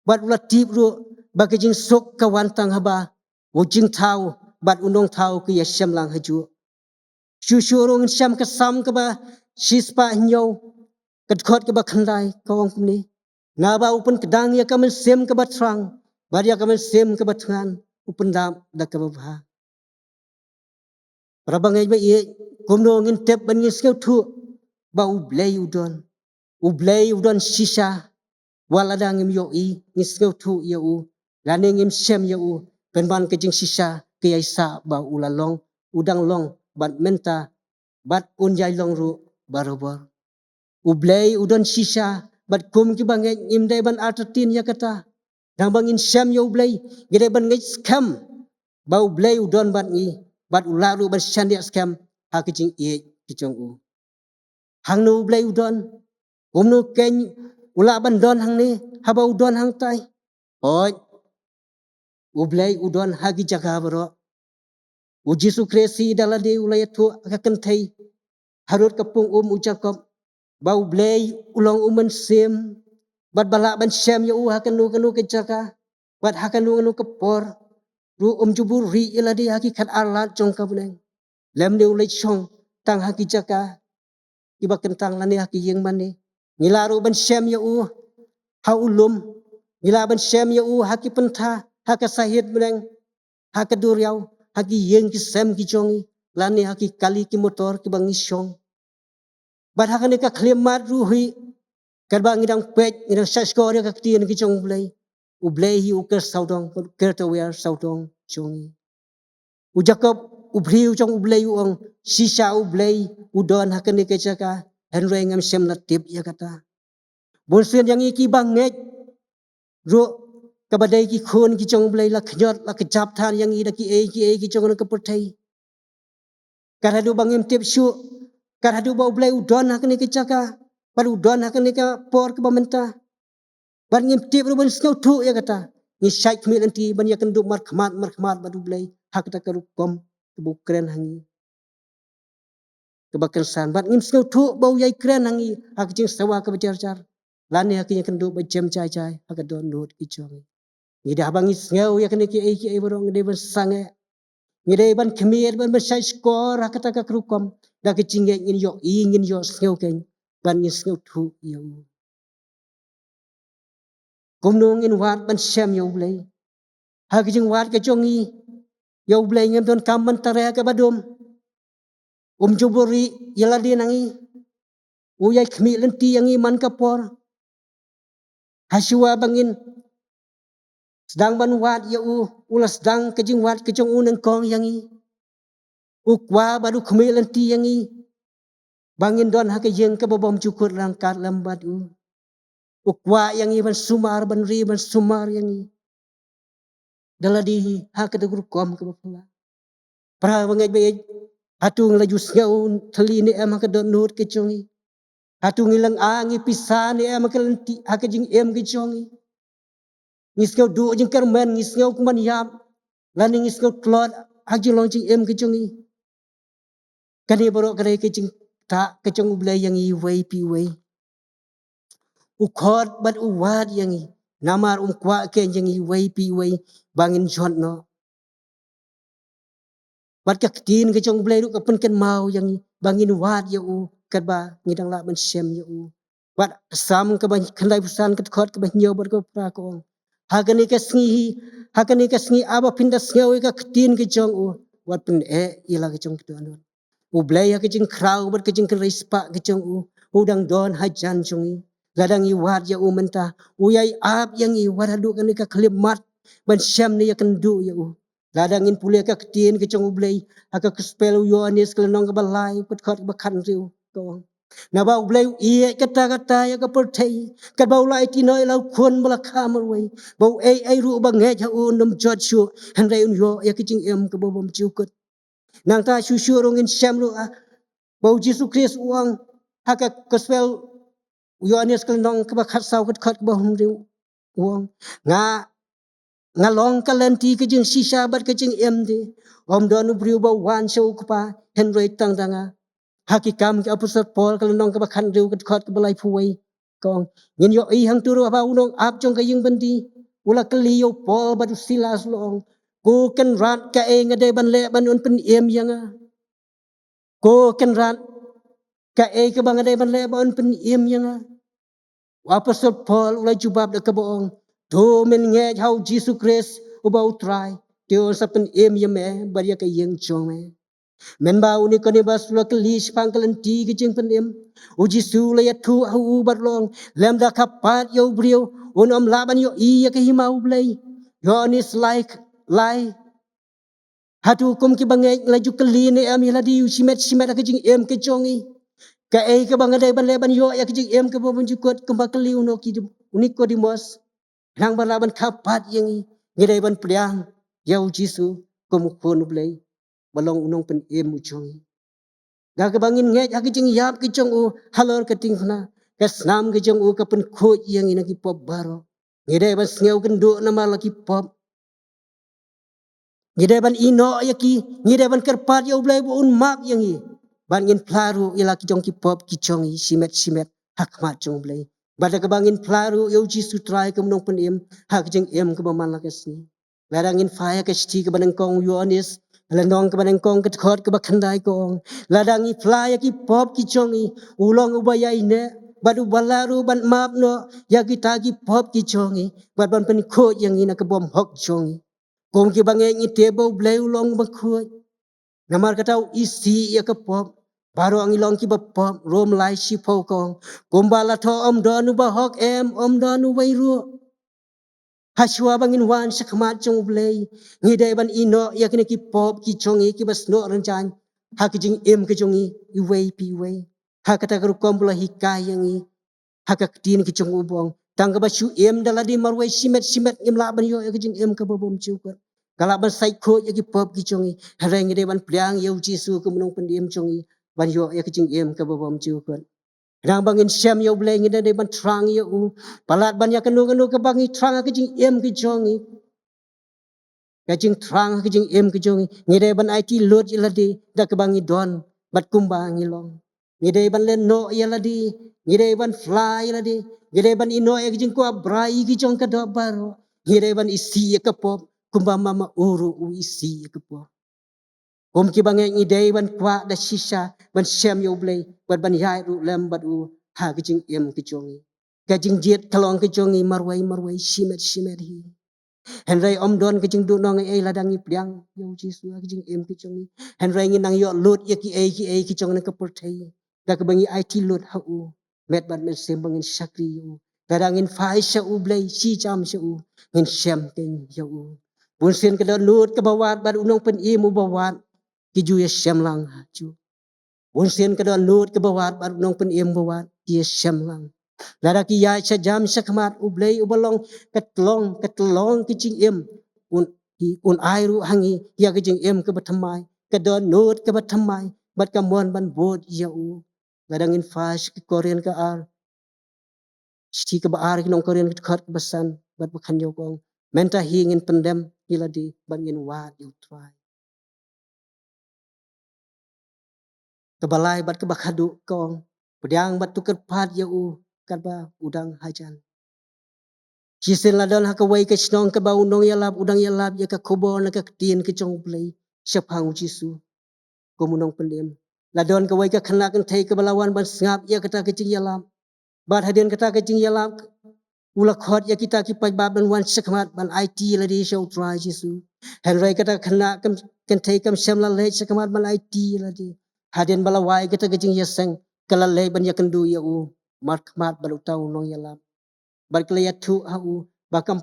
bad u la tip ruh ba ka jingsuk ka wan tang haba u jingthaw bad u nongthaw ki ïashem lang hajuh. Shuh shuh ruh ngin shem ka Salm kaba shispah hynñiew, ka dkhot kaba khyndai, ka ong kumne, "Naba u pynkdang ïa ka mynsiem kaba thrang, Bad ïa ka mynsiem kaba thngan u pyndap da kaba bha. Para bangeit ba ïeit, kumno ngin tip bad ngin sngewthuh ba U Blei u don? U Blei u don shisha, wat lada ngim ïohi, ngin sngewthuh ïa u, lane ngim shem ïa u, pynban ka jingshisha ka ïaisah ba u la long, u dang long, bad mynta, bad un ïai long ruh barabor. U Blei u don shisha, bad kum ki bangeit ngim dei ban artatien ïa kata. Tang ba ngin shem ïa U Blei, ngi dei ban ngeit skhem ba U Blei u don bad ngi, bad u lah ruh ban shaniah skhem ha ka jingïeit ka jong u. Hangno U Blei u don? Kumno kein u lah ban don hangne haba u don hangtai? Hooid, U Blei u don ha ki jaka baroh. U Jisu Khrist hi da lade u la ïathuh ha ka kynthei harud ka pung um u Jakob, ba U Blei u long u mynsiem, bad ba lah ban shem ïa u ha kano kano ka jaka, bad ha kano kano ka por ruh. Um ju buhrieh ïa lade ha ki khatar lad jong ka bneng, lymne u leit shong tang ha ki jaka kiba kyntang lane ha ki ïing mane. Ngi lah ruh ban shem ïa u ha u lum, ngi lah ban shem ïa u ha ki pyntha, ha ka sahit bneng, ha ka duriaw, ha ki ïing ki sem ki jong ngi, lane ha ki kali ki motor kiba ngi shong. Bad ha kane ka khyllipmat ruh hi, katba ngi dang peit, ngi dang shahshkor ïa ka ktien ka jong U Blei, U Blei hi u kyrtawdong, u kyrtawei sawdong jong ngi. U Jakob, u briew jong U Blei u ong, shisha U Blei u don ha kane ka jaka, hynrei ngam shym la tip ïa kata. Bunsien ïa ngi ki bangeit ruh, kaba dei ki khun ki jong U Blei, la khñiot, la kjap than ïa ngi da kiei kiei ki jong ka pyrthei. Kat haduh ba ngim tip shuh kat haduh ba U Blei u don ha kane ka jaka, bad u don ha kane ka por kaba mynta, bad ngim tip ruh ban sngewthuh ïa kata, ngi shait khmih lynti ban ïakynduh markhmat markhmat bad U Blei ha kata ka rukom kaba u kren ha ngi, kaba kynsan, bad ngim sngewthuh ba u ïai kren ha ngi ha ka jingsawa kaba jar jar, lane ha ka ïakynduh ba jem jai jai ha ka dohnud ka jong ngi. Ngi dei, haba ngi sngew ïa kine kiei kiei baroh, ngi dei ban sangeh, ngi dei ban khmih, ban, ban shait shkor ha kata ka rukom da ka jingngeit, ngin ïohi, ngin ïohsngew kein, bad ngin sngewthuh ïa u. Kumno ngin wad ban shem ïa U Blei? Ha ka jingwad ka jong ngi ïa U Blei, ngim donkam ban trei ha kaba dum. Um ju buhrieh ïa lade na ngi, u ïai khmih lynti ïa ngi man ka por. Hashuwa ba ngin sdang ban wad ïa u, u la sdang ka jingwad ka jong u nyngkong ïa ngi. U kwah bad u khmih lynti ïa ngi ba ngin don ha ka ïing kaba bymjukut ryngkat lem bad u. U kwah ïa ngi ban sumar, ban ri, ban sumar ïa ngi da lade hi ha kata ka rukom kaba phylla. Para bangeit ba ïeit, hato ngi la ju sngew thylli ne em ha ka dohnud ka jong ngi? Hato ngi lynga, ngi pisa ne em ha ka lynti, ha ka jingim ka jong ngi? Ngi sngew duh jingkyrmen, ngi sngew kumban ïap, lane ngi sngew tlot ha ka jinglong jingim ka jong ngi? Kane baroh ka dei ka jingtah ka jong U Blei ïa ngi iwei pa iwei. U khot bad u wad ïa ngi, namar um kwah kein ïa ngi iwei pa iwei ba ngin jot noh. Bad ka ktien ka jong U Blei ruh ka pynkynmaw ïa ngi ba ngin wad ïa u katba ngi dang lah ban shem ïa u. Bad Salm kaba khyndaiphew san, ka dkhot kaba hynñiew bad kaba phra ka ong, ha kane ka sngi hi, ha kane ka sngi, haba phin da sngew ïa ka ktien ka jong u, wat pyneh ïa la ka jong ka dohnud. U Blei ha ka jingkhraw bad ka jingkynrei spah ka jong u, u dang don hajan jong ngi. Lada ngi wad ïa u mynta, u ïai ap ïa ngi wat haduh kane ka khyllipmat ban shem ne ïakynduh ïa u. Lada ngin pule ka ktien ka jong U Blei ha ka Gospel u Ïoannis ka lynnong kaba lai, ka dkhot kaba khathynriew, ka ong, naba U Blei u ïeit katta katta ïa ka pyrthei, katba u la aiti noh ïa la u Khun ba la kha marwei, ba uei uei ruh uba ngeit ha u un ym jot shuh, hynrei un ïoh ïa ka jingim kaba bymjukut. Nangta shuh shuh ruh ngin shem ruh, ah, ba U Jisu Khrist u ong ha ka Gospel u Ïoannis ka lynnong kaba khatsaw, ka dkhot kaba hynriew, u ong, nga, nga long ka lynti, ka jingshisha bad ka jingim de. Ym don u briew ba wan sha u Kpa hynrei tang da nga. Ha Ki Kam ki Apostol Paul ka lynnong kaba khathynriew, ka dkhot kaba laiphew wei, ka ong, ngin ïohi hangto ruh ba u nongap jong ka ïing byndi u la kylli ïa u Paul bad u Silas, u la ong, ko Kynrad, kaei nga dei ban leh ban un pynim ïa nga? Ko Kynrad, kaei kaba nga dei ban leh ba un pynim ïa nga? U Apostol Paul u la jubab da kaba ong, To men ngeit ha u Jisu Khrist uba u Trai, te un sa pynim ïa me bad ïa ka ïing jong me. Mynba u Nikodimos u la kylli shaphang ka lynti ka jingpynim, u Jisu u la ïathuh ha u bad u ong, lymda kyrpad ïa u briew, un ym lah ban ïohi ïa ka hima U Blei. Ïoannis lai, lai. Hato kum kiba ngeit ngi la ju kylli ne em ïa lade shimet shimet ha ka jingim ka jong ngi? Kaei kaba ngi dei ban leh ban ïoh ïa ka jingim kaba bymjukut, kumba kylli u Niki-, u Nikodimos? Khnang ba lah ban kyrpad ïa ngi, ngi dei ban pdiang ïa u Jisu kum u Khun U Blei, ba long u Nongpynim u jong ngi. Da kaba ngin ngeit ha ka jingïap ka jong u halor ka diengphna, ka snam ka jong u ka pynkhuid ïa ngi na ki pop baroh. Ngi dei ban sngewkynduh namar la ki pop. Ngi dei ban ïehnoh ïa ki, ngi dei ban kyrpad ïa U Blei ba un map ïa ngi. Bad ngin phla ruh ïa la ki jong ki pop ki jong ngi shimet shimet ha khmat jong U Blei. Bad da kaba ngin phla ruh ïa u Jisu Trai kum u Nongpynim ha ka jingim kaba man la ka sngi. Lada ngin phai ha ka shithi kaba nyngkong u Ïoannis, lynnong kaba nyngkong ka dkhot kaba khyndai ka ong, lada ngi phla ïa ki pop ki jong ngi, u long uba ïaineh bad uba lah ruh ban map noh ïa kita ki pop ki jong ngi, bad ban pynkhuid ïa ngi na ka bymhok jong ngi. Kum kiba ngeit ngi tip ba U Blei u long uba khuid. Namar kata u isih ïa ka pop. Baroh ngi long kiba pop, Rom lai shiphew ka ong, kumba la thoh, ym don uba hok, em, ym don uwei ruh. Hashwa ba ngin wan sha khmat jong U Blei, ngi dei ban ïehnoh ïa kine ki pop ki jong ngi kiba snoh rynjang ha ka jingim ka jong ngi iwei pa iwei. Ha kata ka rukom ba la hikai ïa ngi ha ka ktien ka jong u ba ong, tang kaba shu im da lade marwei shimet shimet ngim lah ban ïoh ïa ka jingim kaba bymjukut. Ka lah ban sait khuid ïa ki pop ki jong ngi. Hynrei ngi dei ban pdiang ïa u Jisu kum u Nongpynim jong ngi ban ïoh ïa ka jingim kaba bymjukut. Khnang ba ngin shem ïa U Blei, ngi dei ban thrang ïa u. Palat ban ïa kano kano kaba ngi thrang ha ka jingim ka jong ngi, ka jingthrang ha ka jingim ka jong ngi, ngi dei ban aiti lut ïa lade da kaba ngi don bad kumba ngi long. Ngi dei ban leh noh ïa lade, ngi dei ban phla ïa lade, ngi dei ban ïehnoh ïa ka jingkwah brai ka jong ka doh baroh. Ngi dei ban isih ïa ka pop kumba ma ma u ruh u isih ïa ka pop. Kum kiba ngeit ngi dei ban kwah da shisha ban shem ïa U Blei bad ban ïaid ruh lem bad u ha ka jingim ka jong ngi. Ka jingjied ka long ka jong ngi marwei marwei, shimet shimet hi. Hynrei ym don ka jingduhnong ei ei lada ngi pdiang ïa u Jisu ha ka jingim ka jong ngi. Hynrei ngi nang ïoh lut ïa kiei kiei ki jong na ka pyrthei da kaba ngi aiti lut ha u. Met bad mynsiem ba ngin shakri ïa u. Lada ngin phai sha U Blei, shi jam sha u, ngin shem kein ïa u. Bunsien ka dohnud kaba wad bad u Nongpynim uba wad, ki ju ïashem lang ha ju. Bunsien ka dohnud kaba wad bad u Nongpynim uba wad, ki ïashem lang. Lada ki ïaid sha jam sha khmat U Blei uba long ka tyllong, ka tyllong ka jingim, un, un ai ruh ha ngi ïa ka jingim kaba thymmai, ka dohnud kaba thymmai bad ka mon ban bud ïa u. Lada ngin phai sha ki Korinth ka ar, shithi kaba ar ki nong Korinth ka dkhot kaba san bad ba khathynñiew ka ong, mynta hi ngin pyndem ïa lade bad ngin wad ïa u Trai. Kaba lai bad kaba khatduh ka ong, pdiang bad to kyrpad ïa u katba u dang hajan. Shisien la don ha kawei ka shnong kaba u nongïalap u dang ïalap ïa ka khubor na ka ktien ka jong U Blei shaphang u Jisu kum u Nongpynim. La don kawei ka khynnah kynthei kaba la wan ban sngap ïa kata ka jingïalap. Bad hadien kata ka jingïalap, u la khot ïa kita ki paidbah ban wan shakhmat ban aiti lade sha u Trai Jisu. Hynrei kata ka khynnah kam, kynthei kam shym la leit shakhmat ban aiti lade. Hadien ba la wai kata ka jingïaseng, ka la leit ban ïakynduh ïa u markhmat bad uta u nongïalap. Bad ka la ïathuh ha u ba kam,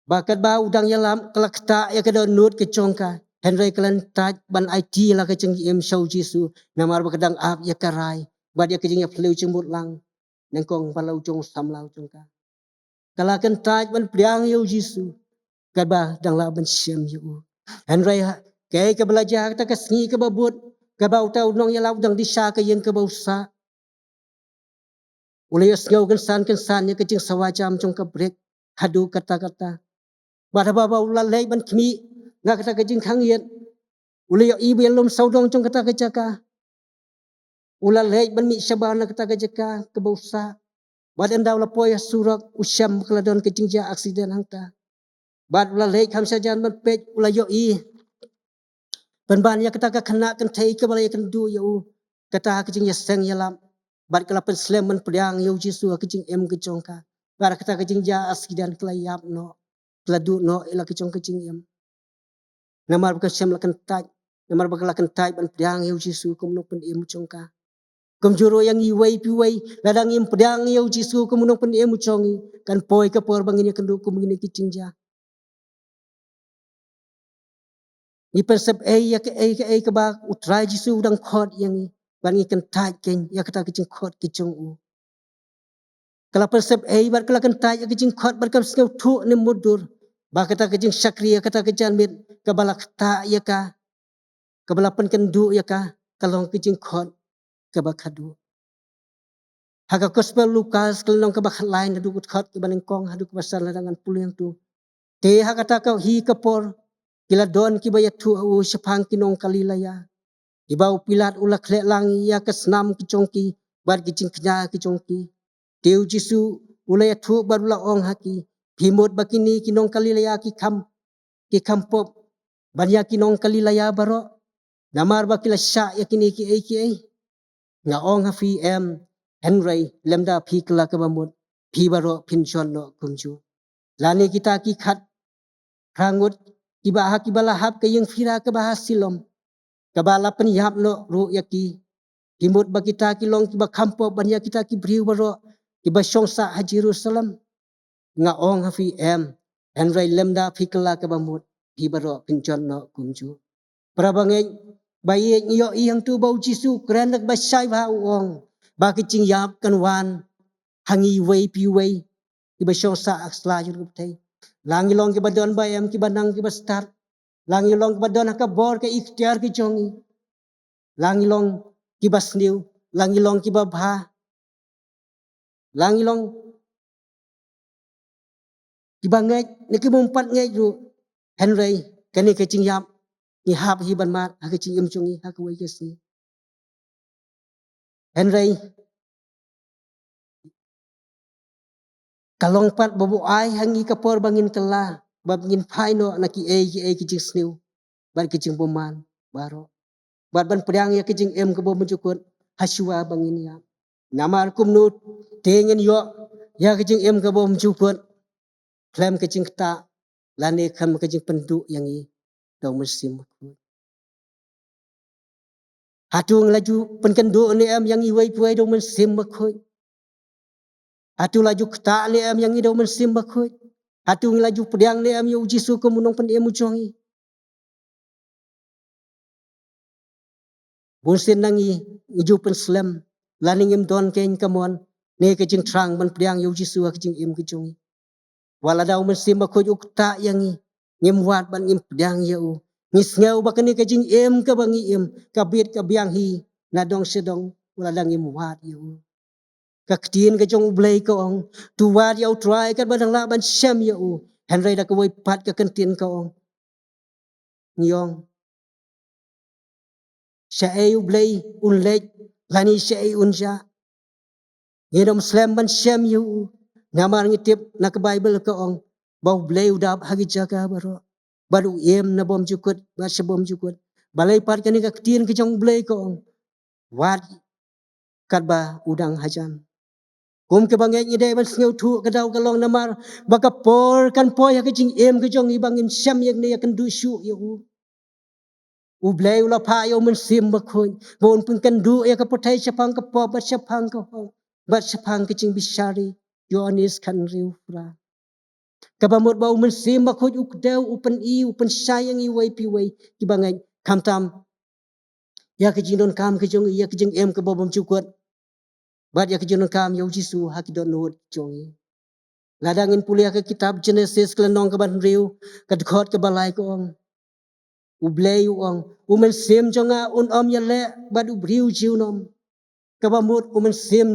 ba katba u dang ïalap ka la ktah ïa ka dohnud ka jong ka. Hynrei ka la kyntait ban aiti la ka jingim sha u Jisu, namar ba ka dang ap ïa ka rai bad ïa ka jingïaphylliew jingmut lang nyngkong bad la u jong u samla u jong ka. Ka la kyntait ban pdiang ïa u Jisu katba dang lah ban shem ïa u. Hynrei ha, kaei kaba la jia ha kata ka sngi kaba bud, kaba uta u nongïalap u dang dih sha ka ïing kaba u sah. U la ïohsngew kynsan kynsan ïa ka jingsawa jam jong ka brik haduh katta katta. Bad haba ba u la leit ban khmih na kata ka jingkhang ïit, u la ïohi ba ïalum sawdong jong kata ka jaka. U la leit ban mih shabar na kata ka jaka kaba u sah. Bad ynda u la poi ha surok, u shem ba ka la don ka jingjia aksiden hangta. Bad u la leit kham shajan ban peit, u la ïohi pynban ïa kata ka khynnah kynthei kaba la ïakynduh ïa u, kata ka jingïaseng ïalap. Bad ka la pynslem ban pdiang ïa u Jisu ha ka jingim ka jong ka. Bad kata ka jingjia accident ka la ïap noh, ka la duh noh ïa la ka jong ka jingim. Namar ba ka shem la kyntait, namar ba ka la kyntait ban pdiang ïa u Jisu kum u nongpynim u jong ka. Kumjuh ruh ïa ngi iwei pa iwei, lada ngim pdiang ïa u Jisu kum u nongpynim u jong ngi, kan poi ka por ba ngin ïakynduh kum kine ki jingjia. Ngi pynsep ei ïa kaei kaei kaba u Trai Jisu u dang khot ïa ngi, bad ngi kyntait kein ïa kata ka jingkhot ka jong u. Ka la pynsep ei bad ka la kyntait ïa ka jingkhot bad ka sngewthuh ne mutdur ba kata ka jingshakri ïa kata ka janmiet kaba la ktah ïa ka, kaba la pynkynduh ïa ka, ka long ka jingkhot kaba khadduh. Ha ka Gospel Lukas ka lynnong kaba khatlai, naduh ka dkhot kaba nyngkong haduh kaba san, lada ngan pule hangto. Te ha kata ka hi ka por ki la don kiba ïathuh ha u shaphang ki nong Galilaya, kiba u Pilat u la khleh lang ïa ka snam ki jong ki bad ki jingkñia ki jong ki. Te u Jisu u la ïathuh bad u la ong ha ki, phi mut ba kine ki nong Galilaya ki kham, ki kham pop ban ïa ki nong Galilaya baroh, namar ba ki la shah ïa kine kiei kiei? Nga ong ha phi, em, hynrei lymda phi kylla kaba mut, phi baroh phin jot noh kumjuh. Lane kita ki khatphra ngut kiba ha, kiba la hap ka ïing phira kaba ha Siloam, kaba la pynïap noh ruh ïa ki, phi mut ba kita ki long kiba kham pop ban ïa kita ki briew baroh kiba shong sah ha Jerusalem? Nga ong ha phi, em, hynrei lymda phi kylla kaba mut, phi baroh phin jot noh kumjuh. Para bangeit, ba ïeit, ngi ïohi hangto ba u Jisu u kren da kaba shai bha, u ong ba ka jingïap kan wan ha ngi iwei pa iwei kiba shong sah ha sla jong ka pyrthei. La ngi long kiba don ba em, kiba nang kiba stad, la ngi long kiba don ha ka bor ka iktiar ka jong ngi, la ngi long kiba sniew, la ngi long kiba bha, la ngi long kiba ngeit ne ki bym pat ngeit ruh, hynrei kane ka jingïap ngi hap hi ban mad ha ka jingim jong ngi ha kawei ka sngi. Hynrei ka long pat ba u ai ha ngi ka por ba ngin kylla, ba ngin phai noh na kiei kiei ki jingsniew bad ki jingbymman baroh, bad ban pdiang ïa ka jingim kaba bymjukut ha shuwa ba ngin ïap. Namar kumno te ngin ïoh ïa ka jingim kaba bymjukut khlem ka jingktah lane khlem ka jingpynduh ïa ngi da u Mynsiem Bakhuid? Hato ngi la ju pynkynduh ne em ïa ngi iwei pa iwei da u Mynsiem Bakhuid? Hato la ju ktah ne em ïa ngi da u Mynsiem Bakhuid? Hato ngi la ju pdiang ne em ïa u Jisu kum u nongpynim u jong ngi? Bunsien na ngi, ngi ju pynslem, lane ngim don kein ka mon ne ka jingthrang ban pdiang ïa u Jisu ha ka jingim ka jong ngi. Wat lada u Mynsiem Bakhuid u ktah ïa ngi, ngim wad bad ngim pdiang ïa u. Ngi sngew ba kane ka jingim kaba ngi im ka bit ka biang hi na dong sha dong, wat lada ngim wad ïa u. Ka ktien ka jong U Blei ka ong, to wad ïa u Trai katba dang lah ban shem ïa u. Hynrei da kawei pat ka kyntien ka ong, ngi ong, shaei U Blei un leit lane shaei un jah, ngin ym slem ban shem ïa u. Namar ngi tip na ka Baibl ka ong ba U Blei u dap ha ki jaka baroh, bad u im na bymjukut bad sha bymjukut. Balei pat kane ka ktien ka jong U Blei ka ong, wad katba u dang hajan? Kum kiba ngeit, ngi dei ban sngewthuh ka daw ka long namar ba ka por kan poi ha ka jingim ka jong ngi ba ngin shem ïa kane, ïakynduh shuh ïa u. U Blei u la phah ïa u Mynsiem Bakhuid ba un pynkynduh ïa ka pyrthei shaphang ka pop bad shaphang ka hok bad shaphang ka jingbishar. Ïoannis khathynriew phra. Kaba mut ba u Mynsiem Bakhuid u kdew, u pyni, u pynshai ïa ngi iwei pa iwei kiba ngeit, khamtam ïa ka jingdonkam ka jong ngi, ïa ka jingim kaba bymjukut, bad ïa ka jingdonkam ïa u Jisu ha ki dohnud ki jong ngi. Lada ngin pule ha ka kitab Jenesis ka lynnong kaba hynriew, ka dkhot kaba lai ka ong, U Blei u ong, u mynsiem jong nga un ym ïaleh bad u briew junom. Kaba mut u Mynsiem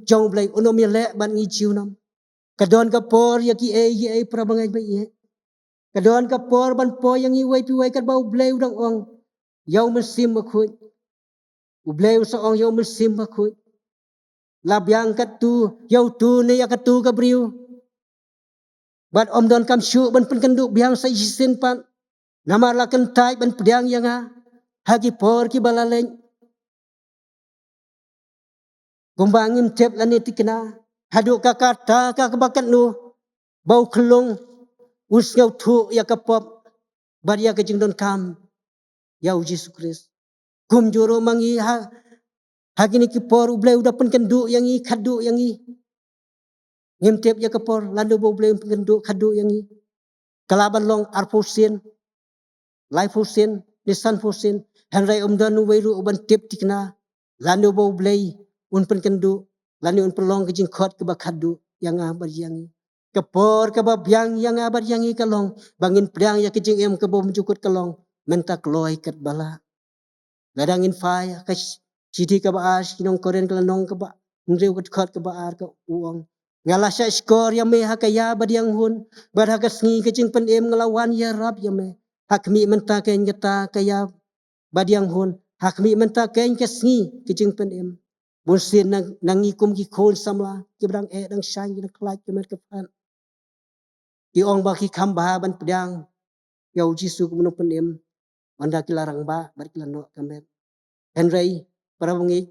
jong U Blei un ym ïaleh bad ngi junom. Ka don ka por ïa kiei kiei, para bangeit ba ïeit. Ka don ka por ban poi ïa ngi iwei pa iwei katba U Blei u dang ong ïa u Mynsiem Bakhuid. U Blei u sa ong ïa u Mynsiem Bakhuid, la biang katto ïa uto ne ïa katto ka briew, bad ym donkam shuh ban pynkynduh biang sa shisien pat, namar la kyntait ban pdiang ïa nga ha ki por kiba la leit. Kumba ngim tip lane thikna, Haduh ka kata ka kaba katno ba u khyllung un sngewthuh ïa ka pop bad ïa ka jingdonkam ïa u Jisu Khrist. Kumjuh ruh ma ngi ha, ha kine ki por U Blei u da pynkynduh ïa ngi, khatduh ïa ngi. Ngim tip ïa ka por lano ba U Blei un pynkynduh khatduh ïa ngi. Ka lah ban long arphew sien, laiphew sien, ne sanphew sien. Hynrei ym don uwei ruh uban tip thikna lano ba U Blei un pynkynduh lane un pynlong ka jingkhot kaba khatduh ïa nga bad ïa ngi. Ka por kaba biang ïa nga bad ïa ngi ka long ba ngin pdiang ïa ka jingim kaba bymjukut, ka long mynta kloi katba lah. Lada ngin phai ha ka sh-, shithi kaba ar sha ki nong Korinth, ka lynnong kaba hynriew, ka dkhot kaba ar, ka u ong: Nga la shahshkor ïa me ha ka ïa badiang hun, bad ha ka sngi ka jingpynim nga la wan ïarap ïa me. Ha khmih mynta keiñ kata ka ïa badiang hun, ha khmih mynta keiñ ka sngi ka jingpynim. Bunsien na, na ngi kum ki khun samla kiba dang eh dang shaiñ, ki dang khlaiñ ka met ka phad, ki ong ba ki kham bha ban pdiang ïa u Jisu kum u nongpynim ynda ki la rangbah bad ki la noh ka met. Hynrei para bangeit,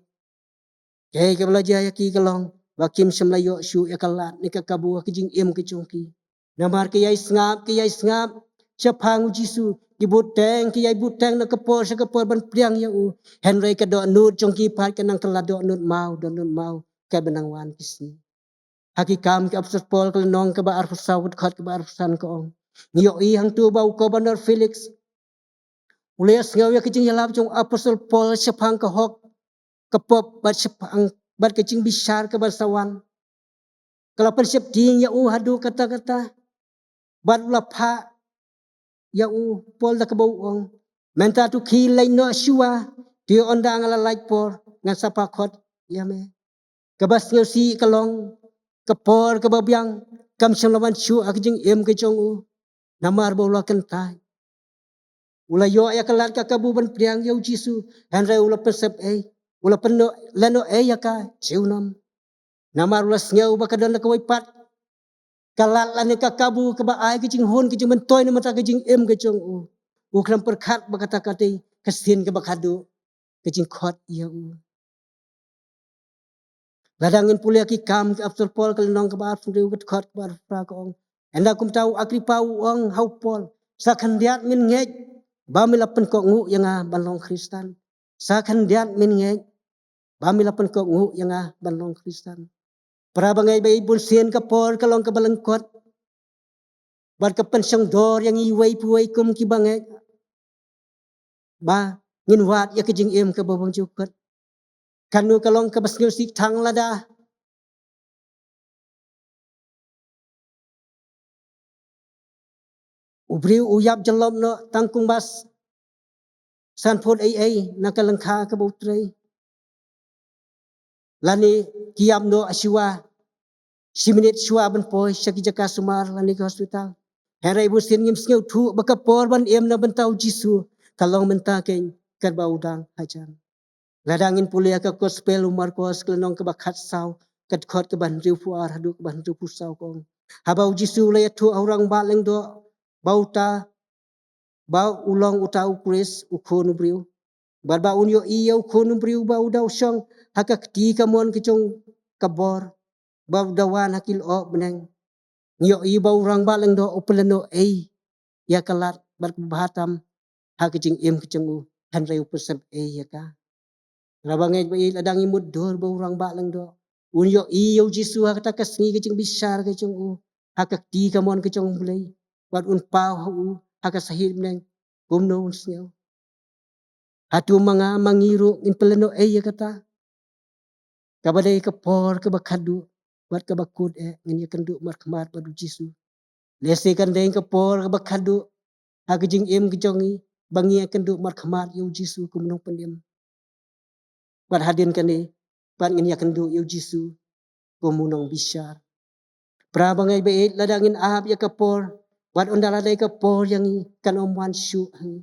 kaei kaba la jia ïa ki ka long ba kim shym la ïoh shuh ïa ka lad ne ka kabu ha ka jingim ka jong ki. Namar ki ïai sngap, ki ïai sngap shaphang u Jisu, ki bteng, ki ïai bteng na ka por sha ka por ban pdiang ïa u. Hynrei ka dohnud jong ki pat ka nang kylla dohnud maw, dohnud maw, ka ba nang wan ki sngi. Ha Ki Kam ki Apostol Paul, ka lynnong kaba arphew saw, ka dkhot kaba arphew san, ka ong: Ngi ïohi hangto ba u Kobernor Felix u la ïohsngew ïa ka jingïalap jong u Apostol Paul shaphang ka hok ka pop bad shaphang, bad ka jingbishar kaba sa wan. Ka la pynsheptieng ïa u haduh katta katta bad u la phah ïa u Paul da kaba u ong: Mynta to khie leit noh shuwa, te ynda nga la lait por ngan sa phah khot ïa me. Kaba sngewsih ka long, ka por kaba biang kam shym la wan shuh ha ka jingim ka jong u. Namar ba u la kyntait. U la ïoh ïa ka lad ka kabu ban pdiang ïa u Jisu, hynrei u la pynsep ei, u la pynnoh, la noh ei ïa ka junom. Namar u la sngew ba ka don la kawei pat ka lad lane ka kabu kaba ai ka jinghun, ka jingmyntoi na ka bynta ka jingim ka jong u. U khlem pyrkhat ba kata ka dei ka sien kaba khatduh ka jingkhot ïa u. Lada ngin pule Ki Kam ki Apostol Paul, ka lynnong kaba arphew hynriew, ka dkhot kaba arphew phra, ka ong: Ynda kumta u Agrippa u ong ha u Paul: Sa khyndiat men ngeit ba me la pynkohnguh ïa nga ban long Khristan. Sa khyndiat men ngeit ba me la pynkohnguh ïa nga ban long Khristan. Para bangeit ba ïeit, bunsien ka por ka long kaba lyngkot bad ka pynshongdor ïa ngi iwei pa iwei kum ki bangeit ba ngin wad ïa ka jingim kaba bymjukut. Kano ka long kaba sngewsih tang lada u briew u ïap jyllop noh tang kumba san phut ei ei na ka lyngkha kaba u trei, lane ki ïap noh shuwa, shi minit shuwa ban poi sha ki jaka sumar lane ki hospital. Hynrei bunsien ngim sngewthuh ba ka por ban im na bynta u Jisu ka long mynta keiñ katba u dang hajan. Lada ngin pule ha ka Gospel u Markos, ka lynnong kaba khatsaw, ka dkhot kaba hynriewphew ar haduh kaba hynriewphew saw, ka ong: Haba u Jisu u la ïathuh ha u rangbah lyngdoh ba uta, ba u long uta u Khrist, u Khun u briew, bad ba un ïohi ïa u Khun u briew ba u da shong ha ka kti kamon ka jong ka bor, ba u da wan ha ki lyoh bneng, ngi ïohi ba u rangbah lyngdoh u pynlehnohei ïa ka lad bad ka bha tam ha ka jingim ka jong u, hynrei u pynsep ei ïa ka. Para bangeit ba ïeit, lada ngi mutdur ba u rangbah lyngdoh un ïohi ïa u Jisu ha kata ka sngi ka jingbishar ka jong u ha ka kti kamon ka jong U Blei, bad un paw ha u ha ka sahit bneng, kumno un sngew? Hato ma nga ma ngi ruh ngin pynlehnohei ïa kata? Kaba dei ka por kaba khatduh bad kaba kut eh ngin ïakynduh markhmat bad u Jisu. Lehse kan dei ka por kaba khatduh ha ka jingim ka jong ngi ba ngi ïakynduh markhmat ïa u Jisu kum u nongpynim. Bad hadien kane pat ngin ïakynduh ïa u Jisu kum u nongbishar. Para bangeit ba ïeit, lada ngin ap ïa ka por, wat ynda la dei ka por ïa ngi, kan ym wan shuh ha ngi.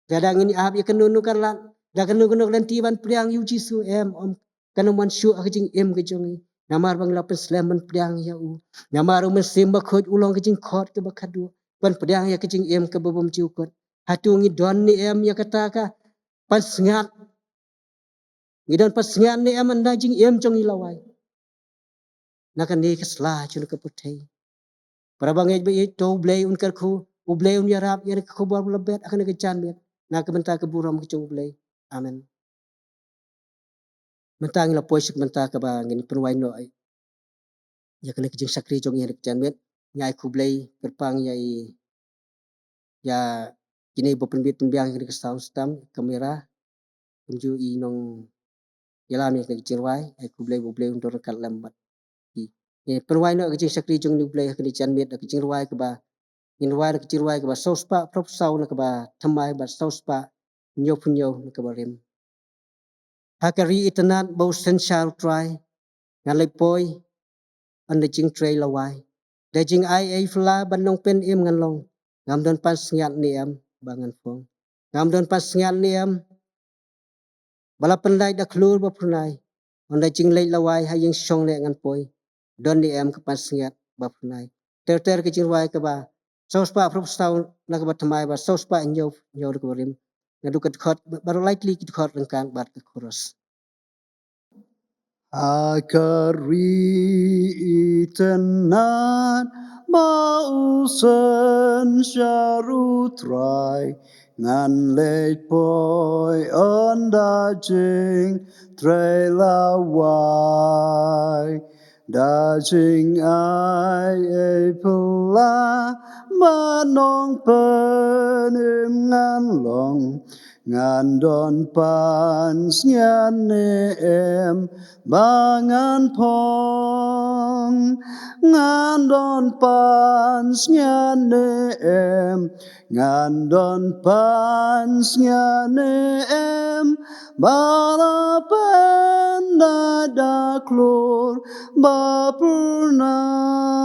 Lada ngin ap ïa kano kano ka lad, da kano kano ka lynti ban pdiang ïa u Jisu, em, ym, kan ym wan shuh ha ka jingim ka jong ngi. Namar ba ngi la pynslem ban pdiang ïa u. Namar u Mynsiem Bakhuid u long ka jingkhot kaba khatduh ban pdiang ïa ka jingim kaba bymjukut. Hato ngi don ne em ïa kata ka pansngiat? Ngi don pansngiat ne em ynda jingim jong ngi la wai? na kane ka sla jong ka pyrthei. Para bangeit ba ïeit, to U Blei un kyrkhu, U Blei un ïarap ïa ka khubor ba la bet ha kane ka janmiet na ka bynta ka burom ka jong U Blei. Amen. Mynta ngi la poi sha ka bynta kaba ngin pynwai noh ïa kane ka jingshakri jong ngi ha kane ka janmiet. Ngi ai khublei kyrpang ïa i, ïa kine ba pynbit pynbiang ïa kane ka sound system, kamera, kumjuh i nongïalam ïa kane ka jingrwai. Ai khublei ba U Blei un don ryngkat lem bad ki. Ngi pynwai noh ka jingshakri jong ngi U Blei ha kane ka janmiet da ka jingrwai kaba, ngin rwai da ka jingrwai kaba saw spah phra phew saw na kaba thymmai bad saw spah hynñiew phew hynñiew na kaba rim. Ha ka ri itynnad ba u synshar U Trai, ngan leit poi, ynda jingtrei la wai. Da jingai ei phylla bad nongpynim ngan long, ngam don pansngiat ne em ba ngan phong. Ngam don pansngiat ne em ba la pynlait da khlur ba phyrnai. Ynda jingleit la wai, ha ïing shong ne ngan poi, don ne em ka pansngiat ba phyrnai. Ter ter ka jingrwai kaba saw spah phra phew saw na kaba thymmai bad saw spah hynñiew phew hynñiew na kaba rim. Naduh ka dkhot, baroh lai tylli ki dkhot ryngkat bad ka chorus. Ha ka ri itynnad ba u synshar U Trai, ngan leit poi ynda jingtrei la wai. Da jingai ei phylla bad nongpynim ngan long, ngan don pansngiat ne em ba ngan phong. Ngan don pansngiat ne em, ngan don pansngiat ne em ba la pynlait da khlur ba phyrnai.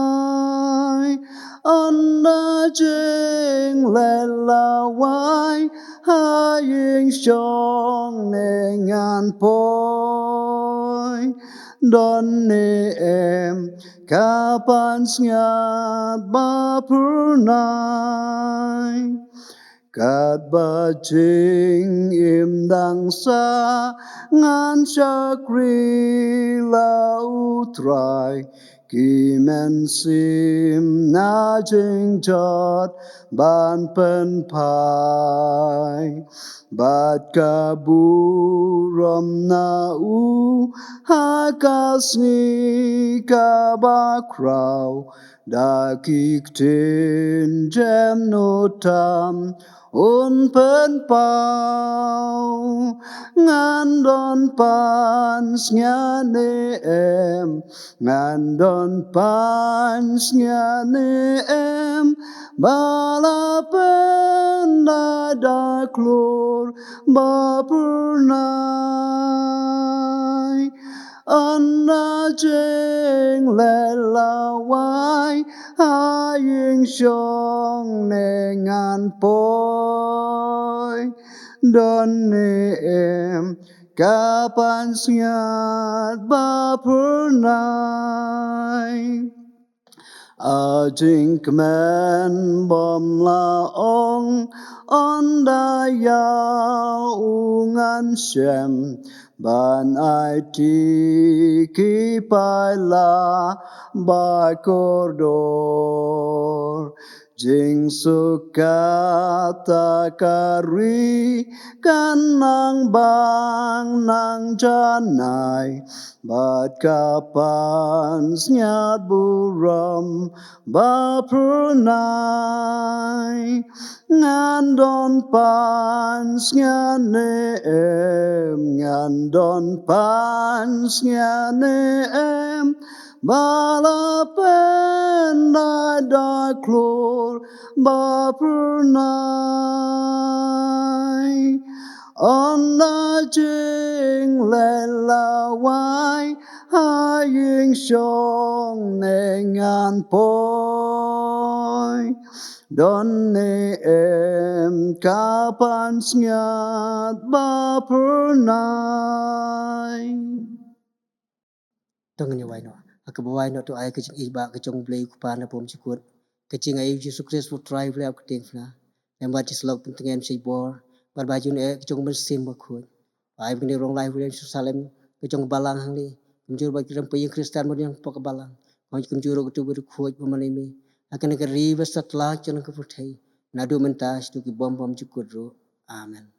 Ynda jingleit la wai, ha ïing shong ne ngan poi, don ne em ka pansngiat ba phyrnai. Katba jingim dang sah, ngan shakri la U Trai, ki mynsiem na jingjot ban pynphai. Bad ka burom na u ha ka sngi kaba khraw, da ki ktien jem nud tam un pynpaw. Ngan don pansngiat ne em, ngan don pansngiat ne em ba la pynlait da khlur ba phyrnai. Ynda jingleit la wai, ha ïing shong ne ngan poi, don ne em ka pansngiat ba phyrnai. A jingkmen bym la ong, ynda ïa u ngan shem ban aiti ki paila ba kordor. Jingsuk kata ka ri kan nang bang nang janai, bad ka pansngiat burom ba phyrnai. Ngan don pansngiat ne em, ngan don pansngiat ne em ba la pynlait da khlur ba phyrnai. Ynda jingleit la wai, ha ïing shong ne ngan poi, don ne em ka pansngiat ba phyrnai. To ngin ïa wai noh. Ha kaba wai noh to ai ka jingïeit ba ka jong U Blei U Kpa na bymjukut, ka jingai U Jisu Khrist U Trai U Blei hapdeng phylla, lem bad ki syllok pyntngen shibor, bad ba jun eh ka jong U Mynsiem Bakhuid. Ba ai ba ngin ïa rong lai ha U Jerusalem, ka jong ka balang hangne, kumjuh ruh bad ki rympei ïing Khristan ba don hapoh ka balang. Kumjuh ruh kito kiba khuid ba mane me ha kane ka ri ba satlak jong ka pyrthei, naduh mynta shaduh ki bym bym jukut ruh. Amen.